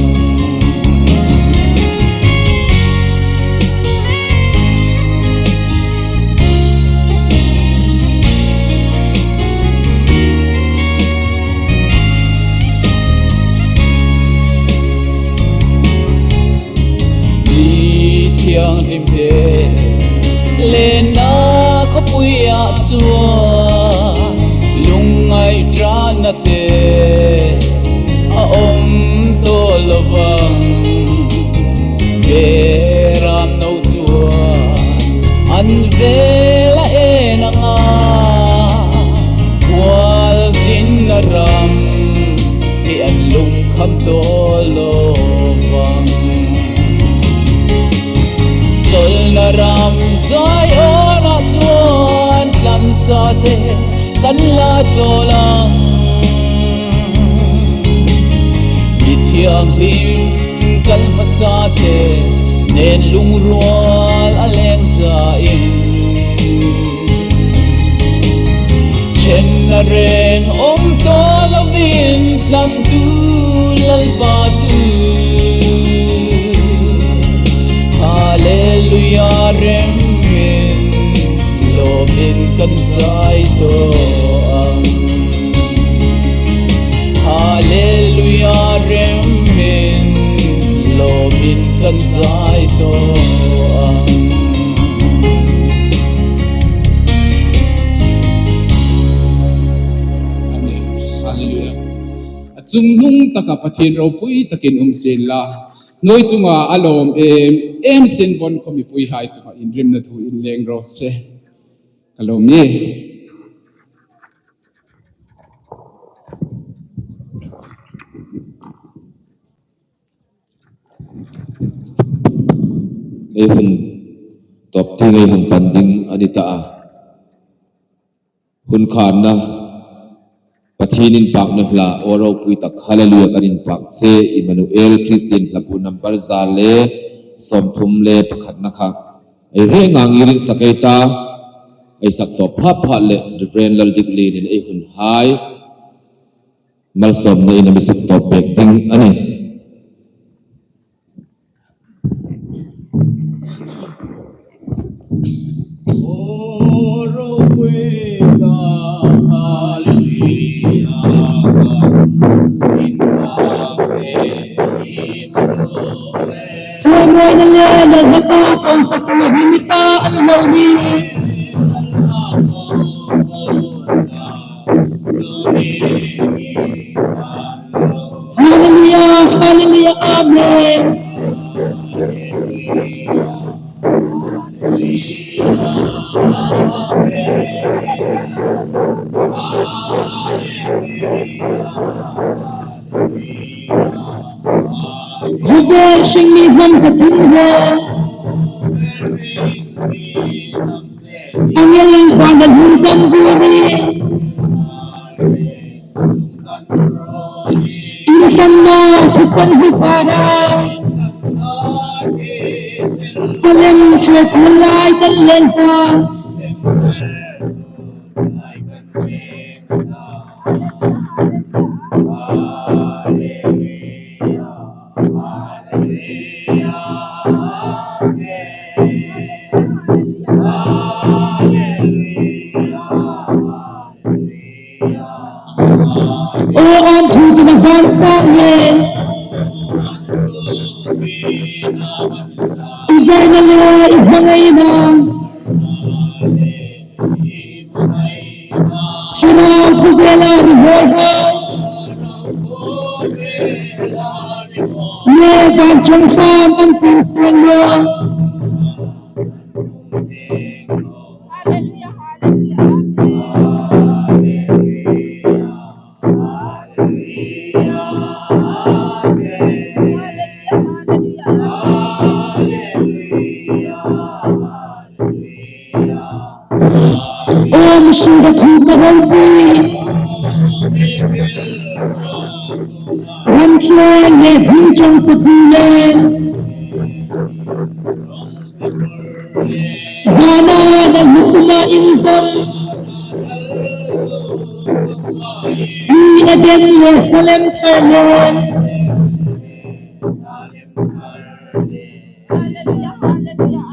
Mi thianghlim te lenna khawpuiah chuan lungngaih ṭanna te a awm tawh lovang. Beram no chuan an vel a en ang a, khualzinna ram hi an lungkham tawh lovang. Chawlhna ram Zion-a chuan tlan sate kan la chawl ang. Mi thianghlim kal hmasate nen lungrual a leng zain, ṭhenna reng awm tawh lovin tlantu Lalpa chu Hallelujah remin lawmin kan zai tawh ang. Hallelujah remin lawmin kan zai tawh ang. Amen. Hallelujah. A chungnung taka Pathien ropui takin um sien la. Hnuai chunga a lawm em em Senvon khaw mipuihai chunga inrimna thu inleng raw se. Ka lawm ni. Ei hun tawp tieng ei hang pan ding a ni ta a. Hun khanna, Pathien inpakna hla, aw ropui tak, Hallelujah kan inpak che, Emmanuel Christian hlabu number za le sawmthum le pakhatna kha ei rengin ngir insak ei ta, ei sak tawp phah phah le Reverend Laldiklienin ei hun hai malsawmna in a mi suk tawp pek ding a nih. Chuan ruaina le lalna pa pawh chak tuma hming ta an lo ni. Hallelujah, hallelujah, amen. Khawvel hring mi hnam zat ding le, angel vana hung kan ru ni. Intlanna thisen hmasa ra, Salem Thar phu lai kan leng sa. Aw, an thu tu na van sang nge. I varna le i hmangaina. Thlarau khawvela ri hoi ha. Le van chong khan an tin seng lo. Hallelujah, hallelujah. Aw, mihring ka thukna ropui. Ran thleng le thing chong sa phu le. Vana na lukhuma inzam. I Eden le Salem Thar le. Hallelujah, hallelujah.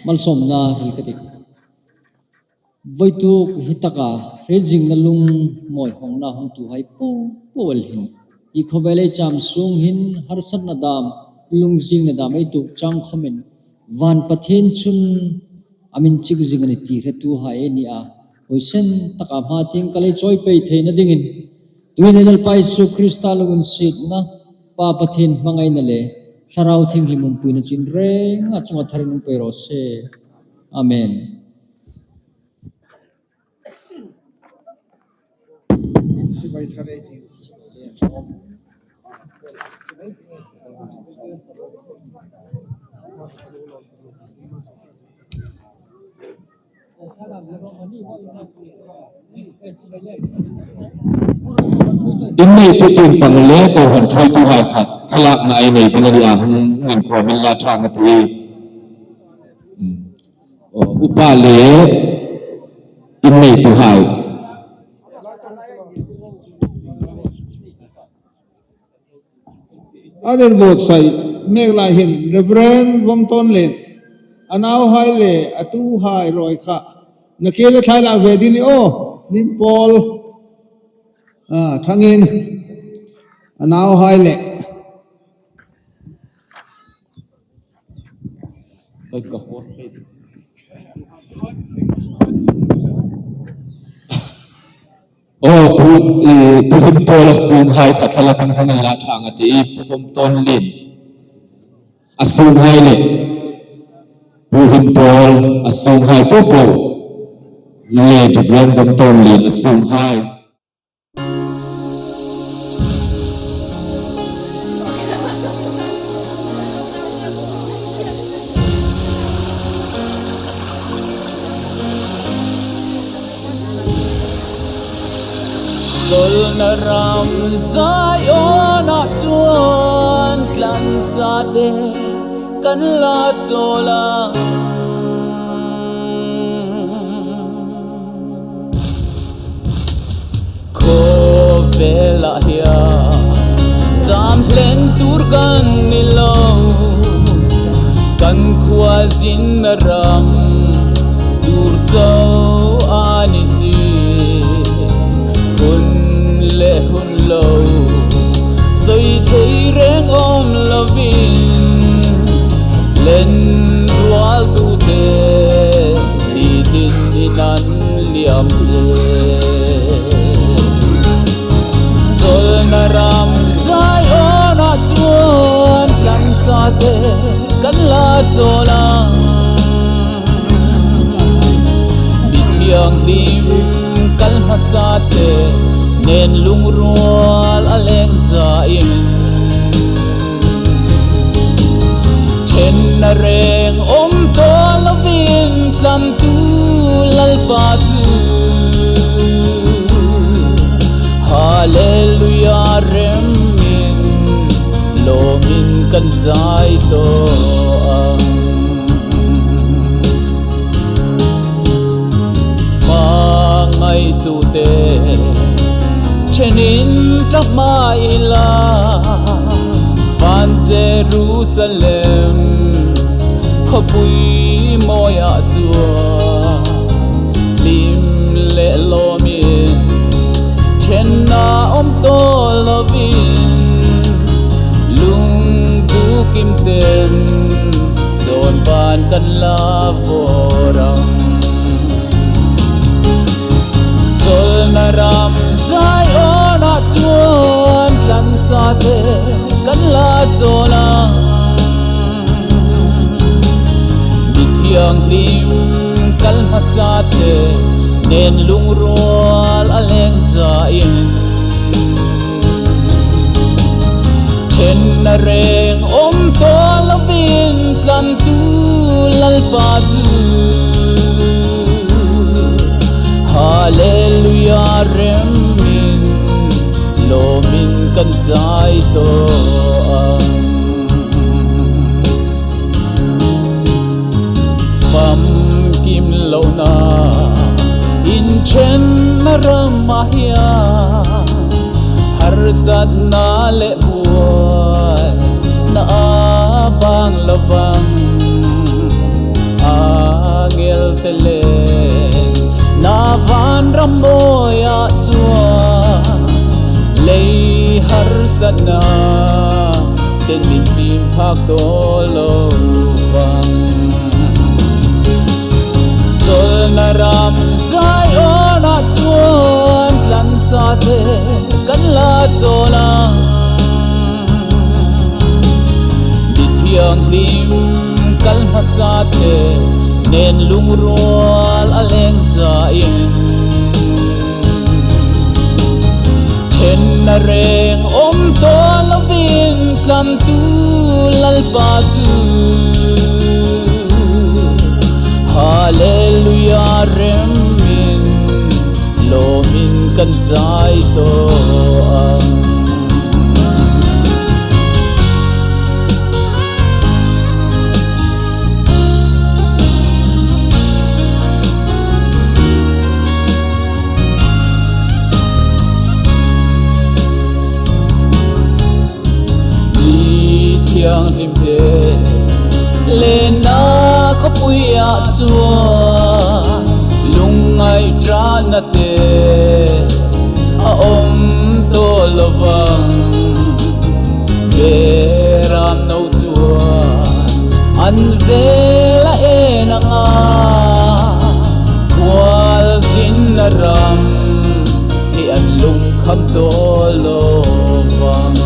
Malsawmna hril ka tih. Voituk hi taka hriet zingna lung mawi hawngna hung tuhai po po el hin, i khawvel ei cham sung hin harsatna dam, lungzingna dam ei tuok chang khawmin, Van Pathien chun a min chik zing a nih ti hretuhai ei ni a. Huoisen taka hma tieng ka lei chawi pei theina dingin, tuhin ei Lalpa Isu Krista lunginsietna, Pa Pathien hmangaina le Thlarau Thienghlim umpuina chu in rengin a chunga tharin um pei raw se. Amen. Inneitu tieng pang le kohran thuoituhai kha thlalakna ei nei ding a nih a, hung inkhawm inla ṭha ngei a tih. Upa le inneituhai. A nen bawt sai mek lai hin Reverend Vawmtawnlien, a nauhai le a tuhai rawi kha. Na ke le thlai lak ve ding ni aw, Lim Paul, a, Thangin, a nauhai le. Aw, Pu, i, Pu Hlim Paul a sunghai kha thlalak an hung inla ṭha ngei a tih, Pu Vawmtawnlien a sunghai le Pu Hlim Paul a sunghai po po le Reverend Vawmtawnlien a sunghai. Chawlna ram Zion-a chuan tlan zate kan la chawl a. Khawvelah hian cham hlen tur kan ni lo, kan khualzinna ram tur chauh a ni si. Hun leh hun lo sawi thei reng awm lovin, len rualtute nitin in an liam zel. Hmang hlim kal hmasa te nen lungrual a leng zain, ṭhenna reng awm tawl lovin tlantu Lalpa chu Hallelujah remin lawmin kan zai tawh ang. Hmangaitute ṭhenin ṭha hma i la, van Jerusalem khawpui mawiah chuan hlim leh lawmin ṭhenna awm tawl lovin, lungdukim ten chawn ban kan la vawr ang. Chawlna ram Zion-ah chuan tlansa te kan la chawl ang. Mithianghlim kal hmasa te nen lungrual a leng zain, ṭhenna reng awm tawl lovin tlantu Lalpa chu Hallelujah remin lawmin kan zai tawh ang. Famkim lohna inṭhenna ramah hian harsatna leh buaina a bang lovang. Angel te len na vanram mawiah chuan lei harsatna ten min chim phak tawl lovang. Chawlna ram Zion-ah chuan tlansa te kan la chawl ang. Mithianghlim kal hmasa te nen lungrual a leng zain, ṭhenna reng awm tawl lovin tlantu Lalpa chu Hallelujah remin lawmin kan zai tawh ang. Mithianghlim te lenna khawpuiah chuan lungngaih ṭanna te a awm tawl lovang. Beram no chuan an vel a en ang a, khualzinna ram hi an lungkham tawl lovang.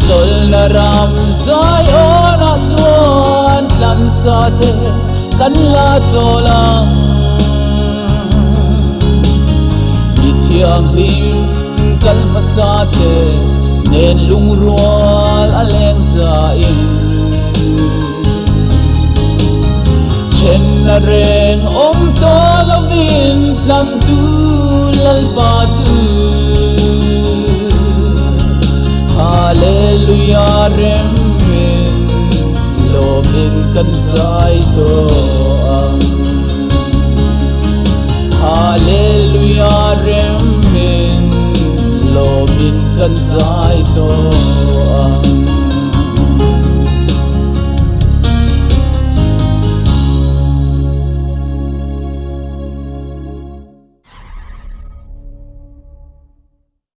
Chawlna ram Zion-ah chuan tlansa te kan la chawl ang. Mithianghlim kal hmasa te nen lungrual a leng zain, ṭhenna reng awm tawl lovin tlantu Lalpa chu Hallelujah remin lawmin kan zai tawh ang. Hallelujah remin lawmin kan zai tawh ang.